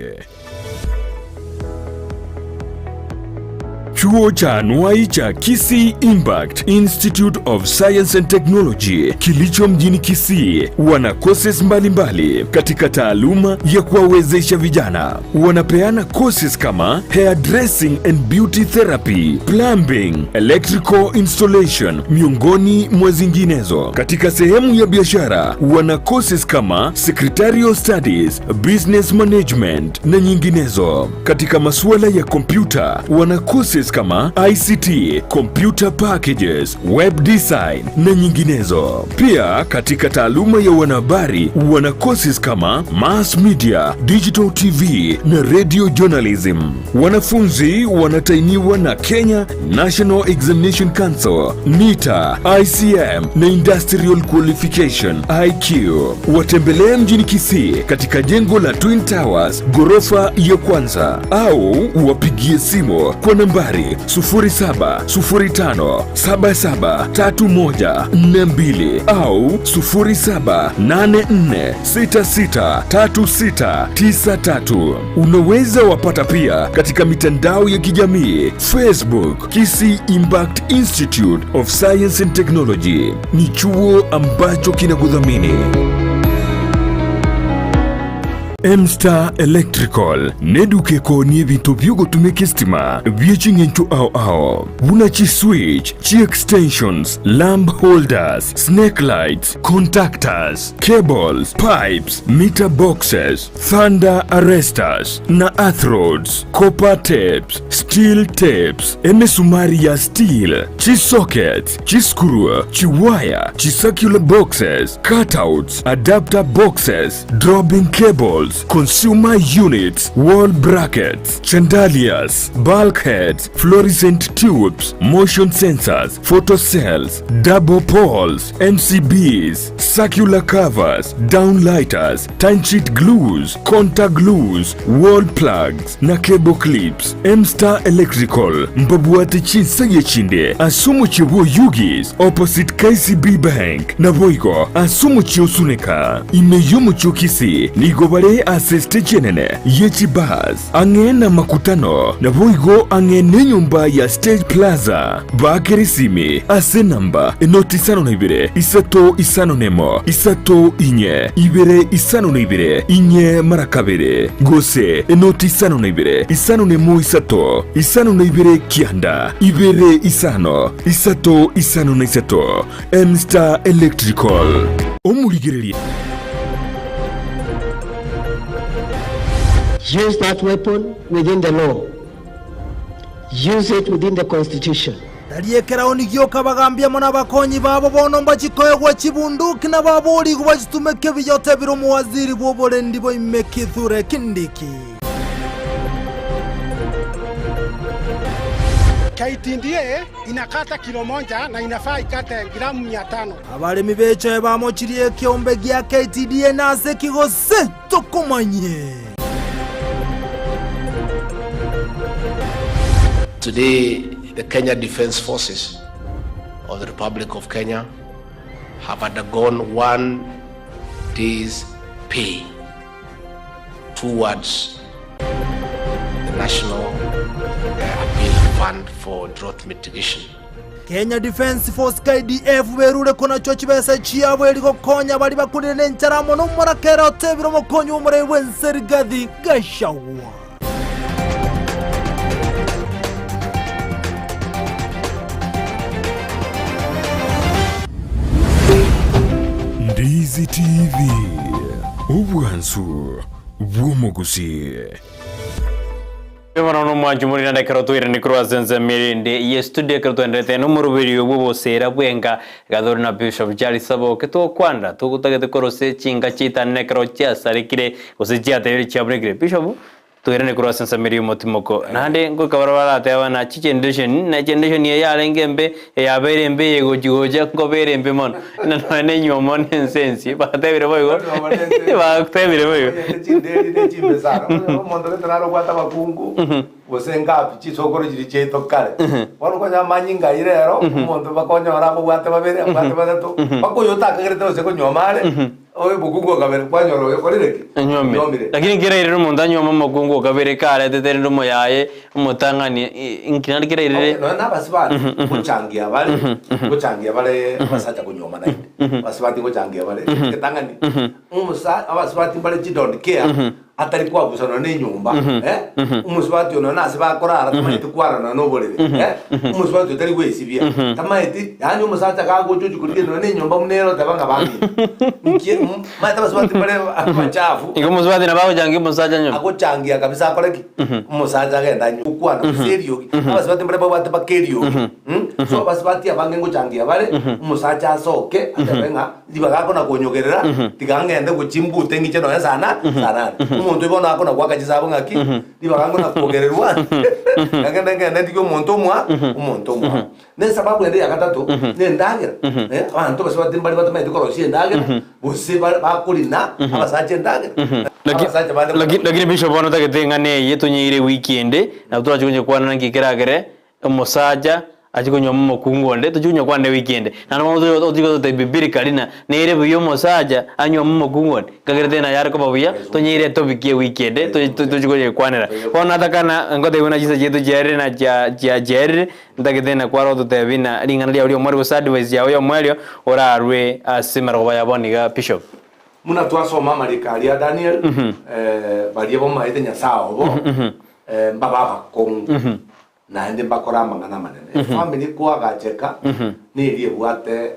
Chuo cha anuai cha Kisii Impact Institute of Science and Technology kilicho mjini Kisii wana courses mbalimbali katika taaluma ya kuwawezesha vijana. Wanapeana courses kama hairdressing and beauty therapy, plumbing, electrical installation miongoni mwa zinginezo. Katika sehemu ya biashara wana courses kama secretarial studies, business management na nyinginezo. Katika masuala ya kompyuta wana courses kama ICT, computer packages, web design na nyinginezo. Pia katika taaluma ya wanahabari wana courses kama mass media, digital TV na radio journalism. Wanafunzi wanatainiwa na Kenya National Examination Council, NITA, ICM na Industrial Qualification IQ. Watembelee mjini Kisii katika jengo la Twin Towers ghorofa ya kwanza, au wapigie simu kwa nambari 0705773142 au 0784663693. Unaweza wapata pia katika mitandao ya kijamii Facebook, Kisii Impact Institute of Science and Technology. Ni chuo ambacho kinakudhamini. M-Star Electrical neduka ekoonia ebinto biogotumeka estima bie ching'encho ao ao buna chiswitch, chiextensions, lamp holders, snake lights, contactors, cables, pipes, meter boxes, thunder arresters na earth rods, copper tapes, steel tapes, emesumari ya steel, chisockets, chiscrew, chiwaya, chicircular boxes, cutouts, adapter boxes, dropping cables, consumer units, wall brackets, chandeliers, bulkheads, fluorescent tubes, motion sensors, photocells, double poles, MCBs, circular covers, downlighters, timesheet glues, contact glues, wall plugs na cable clips. M-Star Electrical mbabwate chinsagia chinde ase omochie bw'Oyugis opposite KCB Bank naboigo ase omochie o Suneka ime y'omochie o Kisii nigo bare. Bare ase stage enene ye chibus, ang'e namakutano, naboigo ang'e nenyomba ya Stage Plaza. Baakere esimi ase enamba enoti 52 351 3 4 2 52 4 mara kabere, gose enoti 52 51 3 52 9 2 5 3 53. M-Star Electrical. Omorigereria. Use that weapon within the law. Use it within the constitution. Tari ekeraoni gioka abagambi amo nabakonyi babo bono mbachie koegwa chibunduki na baborigwe bachitumeke buya otebire omowaziri bw'oborendi boime Kithure Kindiki. KTDA inakata kilo moja na inafaa ikate gramu 500. Abaremi b'echoe bamochirie ekeombe gia KTDA nase ki gose tokomanye. Today, the Kenya Defence Forces of the Republic of Kenya have undergone one day's pay towards the National Appeal Fund for Drought Mitigation. Kenya Defence Force, KDF, berure konachwa chibesa chiabo eri gokonya baria bakurire nenchara amo nomorakera otebire omokonyi bw'omorei bw'ense Rigathi Gachagua. Ndizi TV, obwansu bw'omogusii. Bono nomwanchi morinande ekero twairani korwa ase ensemo erinde ye studio ekero twaenderete nomoroberio bw'obosera bwenka iga na Bishop Charles Saboke togokwanera togotagete korwa ase chinka chiaetanire ekero chiasarekire gose chiatebirie chiaburekire. Bishop twairane korwa ase ensemo eria y'omotimoko naende ngoika baria barateba buna chigeneration na egeneration eye yarenge embe eyabeire embe eye gochi gocha nkoba ere embe mono na nonya na enywomo na ense ense batebire boigo batebire boigo. Chinderi ne chimbe sana omonto gete nare obwate abakungu gose ngapi chisokoro chiria chiaito kare bono okonyora amanyinga aywo rero omonto bakonyora abobwate babere abwate batato mpaka oyo otakagerete gose konyuoma are oyo omokungu o kabere kwanyora oyo okorire ki? Anywomire. Anywomire. Lakini nkerairire omonto anywome omokungu o kabere karetete rende omoyaye omotang'ani inki naende kerairire Okay, nonya na abasubati gochangia bare gochangia bare abasacha konyuoma naende abasubati gochangia bare egetang'ani omosa abasubati mbare chi don't care atari kwabusa nonya na enyomba eh, omosubati oyo nonya na ase bakorara tamaeti kwarara nonya na oborere eh, omosubati oyo tari gwesibia tamaeti yaani omosacha kagocha ochia korigia nonya na enyomba buna ere oteba ng'a bamino nki maete abasubati mbare abachafu. Igo omosubati nabo agochangia omosacha nyomba. Agochangia kabisa akore ki? Omosacha agende anywe okwana gose eriogi. Abasubati mbare babwate mpaka eriogi. So abasubati abange ngochangia bare, omosacha asoke atebe ng'a ribaga akona konyogerera, tiga ng'ende gochia mbute ng'iche nonya sana saa nane. Omonto oyo bono akona goaka chisabo ng'aki, ribaga nkona kogererwa, ngende ngende ntige omonto omoa omonto omoao. Na esababu ende ya gatato, na endagera, eh, abanto basubati mbare batamanyeti korosia endagera, gose bare bakorina abasacha endagera. Abasacha bande Laki- Lakini bishop bono otagete eng'ana eye tonyeire ewiki ende, nabo torache konyekwana naki keragere omosacha achie konyuoma omokungu onde, tochie konyekwana ewiki ende. Naende bono otige gototebia biblically ng'a nere buya omosacha anyuome omokungu onde, nkagerete naye are koba buya, tonyeire etopic ewiki ende tochie koyekwanera. Bono natakana ngotebiwa buna chinsa chiaito chiarire na chia chia chiarire, ntagete ng'a kware gototebia ng'a ring'ana riao ri'omoerio gose advice yao y'omoerio orarwe ase amarogoba ya bono iga Bishop. Buna twasoma amariko aria a Daniel, baria bamaete Nyasae obo, mbabe abakong'u, naende mbakore amang'ana amanene. Efamiri koagacheka neria ebwate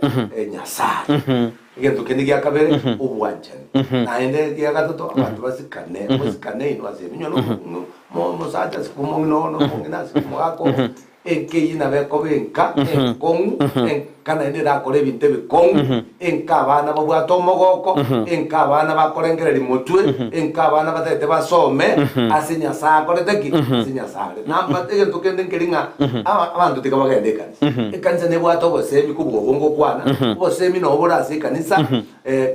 Nyasae. Egento kende gia kabere, obwanchani. Naende egia gatato, abanto basikane, mosikane inwe ase ebinywa, omosacha asike omong'ina oo, na omong'ina asike omogaka oo. Enka eyio nabo ekoba enka enkong'u, enka naende erakore ebinto ebikong'u, enka abana babwate omogoko, enka abana bakorengereria motwe, enka abana batagete basome ase Nyasae akorete ki? Ase Nyasae are. Namba egento kende nkeri ng'a aba abanto tiga bagende ekanisa. Ekanisa nebwate obosemi kobua obwo ngokwana, obosemi nabo bore ase ekanisa,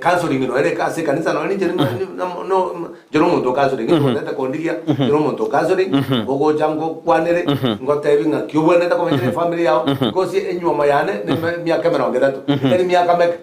Counseling noyo ere ase ekanisa nonya ninche inche nomonto o counseling inche otete kondigia inche nomonto o counseling ogocha ngokwanere ngotebi ng'aki obwenerete komenyera efamiri yao because enywomo yane neme. emiaka emerongo etato, etari miaka meke,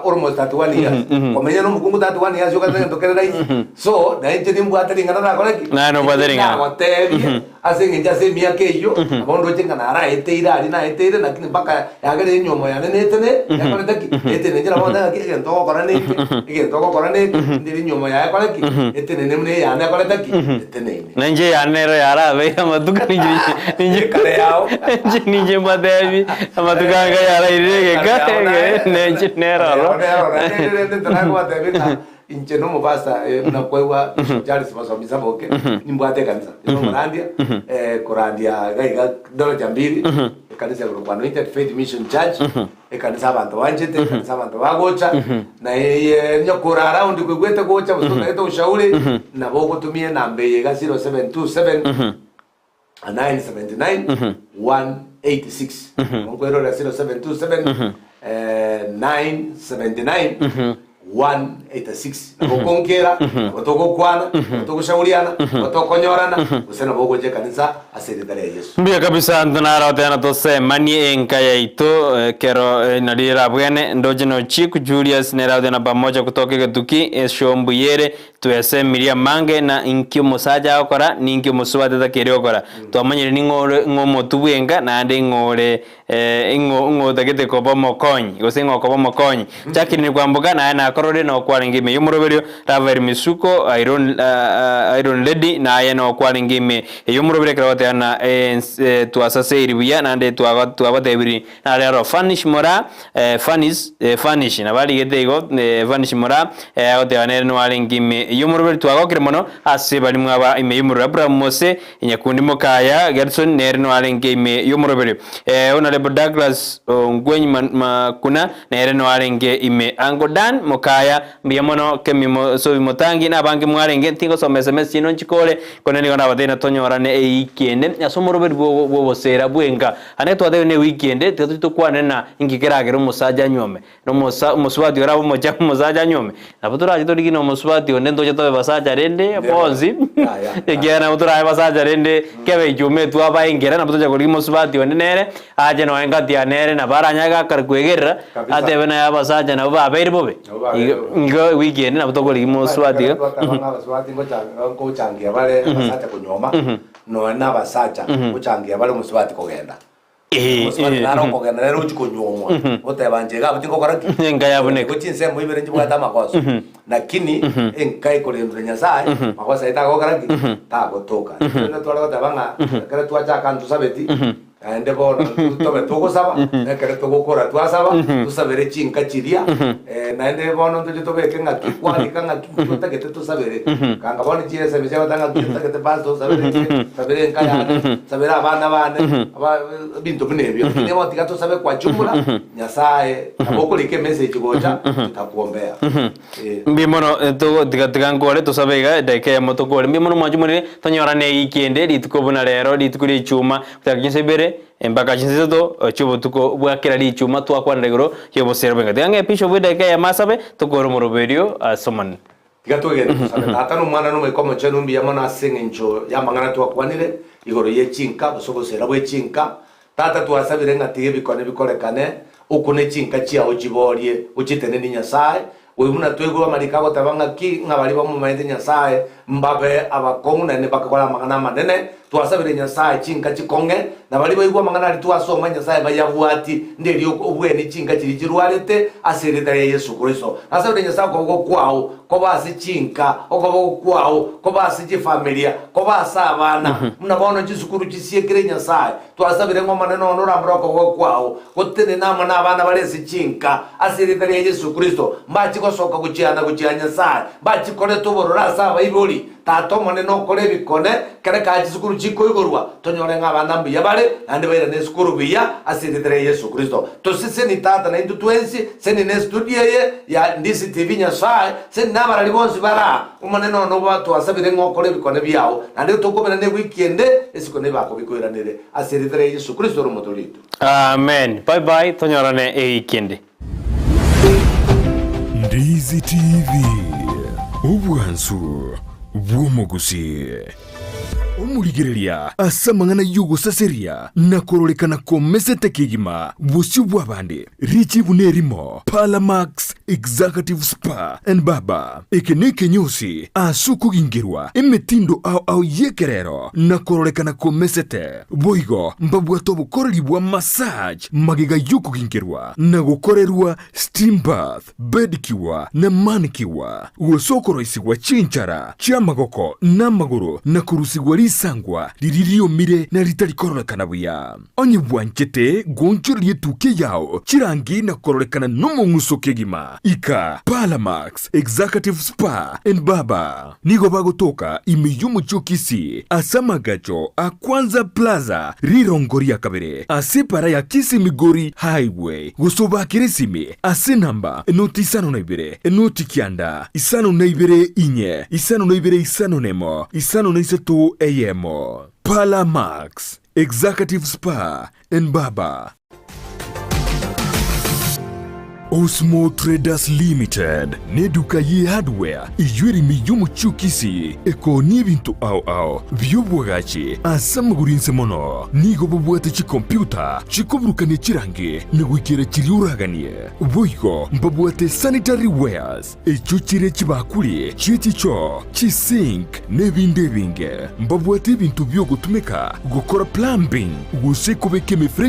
almost 31 years. Komenya na omokungu 31 years okanyora egento kere rahisi. So, na inche nimbwate ring'ana nakore ki? Naye nobwate ring'ana. Nagotebie, ase eng'encho ase emiaka eyio, nabo ndoche ng'a naraeteire aria naeteire, lakini mpaka yagera enyomo yane netene, yakorete ki? Etene. Inche nabo ngoteba ng'aki egento ogokora neke, egento ogokora neke, ndiri enyomo yaye ekore ki? Etenene buna eyane ekorete ki? Eteneine. Na inche eyane nero yarabeire amatuko ninche ninche Ekare yao. ninche ninche mbatebi amatuko anga yarairire egeka Ekare yao naye. nenche nero Ekare yao oro. nero naende rende ntaragobatebia ng'a Inche nomopastor eh, buna kwaigwa Bishop Charles Masomi Saboke, nimbwate ekanisa. Ere omorandia, eh, korandia iga iga daraja mbili, ekanisa ekorokwa Anointed Faith Mission Church, ekanisa abanto banchete, ekanisa abanto bagocha, na eye onye kore around koigwete gocha gose otagete ushauri, nabo ogotumia enamba eye iga 0727 979 186. Nkoirorera 0727 979 186. Nabo okonkera, nabo togokwana, nabo togoshauriana, nabo tokonyorana, gose nabo ogocha ekanisa ase erieta ria Yeso. Mbuya kabisa ntonaroteana tosemanie enka yaito ekero nari erabwene ndoche nochiku Julius neragoteana pamoja kutoka egetuki esho mbuya ere Twesemirie amange na inki omosacha agokora, ninki omosubati atakeire gokora. Twamanyire ning'o ore ng'a omotu bw'enka, naende ing'o ore ing'o ing'o otagete koba omokonyi, gose ing'o okoba omokonyi. Jacqueline Kwamboka naye nakororire noo kwarenge ime y'omoroberio, Rafael Misuko, Iron Iron Lady naye noo kwarenge ime y'omoroberio ekero goteba ng'a twasaseiri buya naende twago twabatebirie Nare aro Fanish Moraa, Fanis, Fanish, nabo arigete igo, Fanish Moraa, agoteba nere noarenge ime y'omoroberi twagokire mono ase baria mwaba ime y'omoroberi. Abraham Mose, Nyakundi Mokaya, Gerson, nere noarenge ime y'omoroberi. Honourable Douglas Ongwenyi Makuna, nere noarenge ime. Uncle Dan Mokaya, mbuya mono Kemi Mosobi Motangi, na abange mwarenge, ntingosoma sms chiino nchikore, korende nigo nabatebi natonyorane eiki ende ase omoroberi bw'obosera bw'enka. Ande twatebiwe ne ewiki ende, tiga tochie tokwane na inki keragere omosacha anyuome, na omosa omosubati orabe omochenu omosacha anyuome. Nabo torache torigie na omosubati onde ntoche tobe basacha rende bonsi, ekiagera nabo torabe basacha rende kebe ichuma etwabaengera nabo tocha korigia omosubati onde nere, ache nonya engati yane ere nabo aranyare gakare koegerera, Kabisa. atebe naye abasacha nabo babeire bobe. Nabo babeire Igo bobe. igo ewiki ende nabo tokorigia mosubati iga. Twateba ng'a abasubati ngocha ngochangia bare abasacha konyuoma, Nonya nabasacha gochangia bare omosubati kogenda. Omosubati nare okogenda nere ochia konyuomwa, oteba inche iga abwo tingokora ki? Enka yabuneka. Igo chinsemo ibere nchibwate amagoso. Lakini enka ekorendwa na Nyasaye, magoso aye tagokora ki? Tagotoka. Rende tware goteba ng'a ekero twachaka ntosabeti, naende bono tobe togosaba, na ekero togokora twasaba, tosabere chinka chiria, naende bono ntoche tobeke ng'aki kwarika ng'aki ntotagete tosabere. Kanga bono chiesemi chiagoteba ng'aki ntotagete pastor osabere inche, nsabere enka yane, nsabere abana bane, aba ebinto buna ebio. Lakini bono tiga tosabe kwa jumla, Nyasaye nabo okorika emessage gocha, tutakuombea. Eh. Mbuya mono eh, togo- tiga tiga nkore tosabe iga edakika eyemo tokore. Mbuya mono mwanche morire, tonyorane ewiki ende rituko buna rero, rituko ria echuma, gochaka chinsa ibere mpaka chinsa isato chi'obotuko bwa kera richuma twakwanera igoro y'obosera bw'enka. Tiga ng'e bishop edakika eyemo asabe, tokore omoroberio ase Omonene. Tiga twegene tosabe. Tata na Omwana na Omoika Omochenu mbuya mono ase eng'encho y'amang'ana twakwanire igoro ye chinka gose obosera bwe chinka. Tata twasabire ng'a tiga ebikone bikorekane, okune chinka chiao chiborie, ochitenenie Nyasae, Goika buna twaigure amariko agoteba ng'aki, ng'a baria bamomaete Nyasae mbabe abakong'u naende bakakora amang'ana amanene. Twasabire Nyasae chinka chikong'e, na baria baigwa amang'ana aria twasoma Nyasae bayabwati, nderio obwenie chinka chiria chirwarete ase erieta ria Yeso Kristo. Nasabire Nyasae okoboko kwao kobe ase chinka, okoboko kwao kobe ase chifamilia, kobe ase abana, buna bono chisukuru chisiekire Nyasae. Twasabire ng'a Omonene one orambore okoboko kwao, gotenena amo nabana bare ase chinka, ase erieta ria Yeso Kristo, mbache gosoka gochia na gochia Nyasae, mbache koreta obororo ase abaibori. Tata Omonene okore ebikone, kere kaa chisukuru chikoigorwa, tonyore ng'a abana mbuya bare, naende bairane esukuru buya, ase erieta ria Yeso Kristo. Toseseni Tata naintwe twensi, seni ne estudio eye ya Ndisi TV Nyasae, seni nabarari bonsi bare aa, Omonene one obo twasabire ng'a okore ebikone biao, naende tokomerana ewiki ende, esiko nebako bikoiranere, ase erieta ria Yeso Kristo ore omotoori oito. Amen bye bye tonyorane ewiki ende. Ndizi TV, obwansu bw'omogusii. Omorigereria ase amang'ana y'ogosaseria na kororekana komesete kegima bosio bw'abande, richibu nerimo, Parlamax Executive Spa and Barber. Eke nekenyosi ase okogingerwa emetindo ao ao y'ekerero na kororekana komesete. Boigo mbabwate obokoreri bwa massage magega y'okogingerwa na gokorerwa steam bath. Bedicure na manicure, gose okoroisigwa chinchara chi'amagoko na amagoro na korusigwa risangwa riria riomire na ritari kororekana buya. Onye bwanchete goonchoreria etukia yao chirangi na kororekana nomong'uso kegima, ika Parlamax Executive Spa and Barber. Nigo bagotoka ime y'omochie o Kisii ase amagacho a Kwanza Plaza rirongo ria kabere ase epara ya Kisii Migori Highway gose obakere esimi ase enamba enoti 52 enoti 9 52 4 52 51 53 1. Parlour Max, Executive Spa and Barber. Osmo Traders Limited neduka ye hardware eyio ere ime y'omochie o Kisii ekoonia ebinto ao ao bi'obwagachi ase amagoro inse mono. Nigo babwate chikompiuta chikoburukania chirangi na goikera chiria oraganie. Boigo mbabwate sanitary wares echio chire chibakuri chie chichoo, chisink na ebinde ebinge. Mbabwate ebinto biogotumeka gokora plumbing gose kobeka emefreji.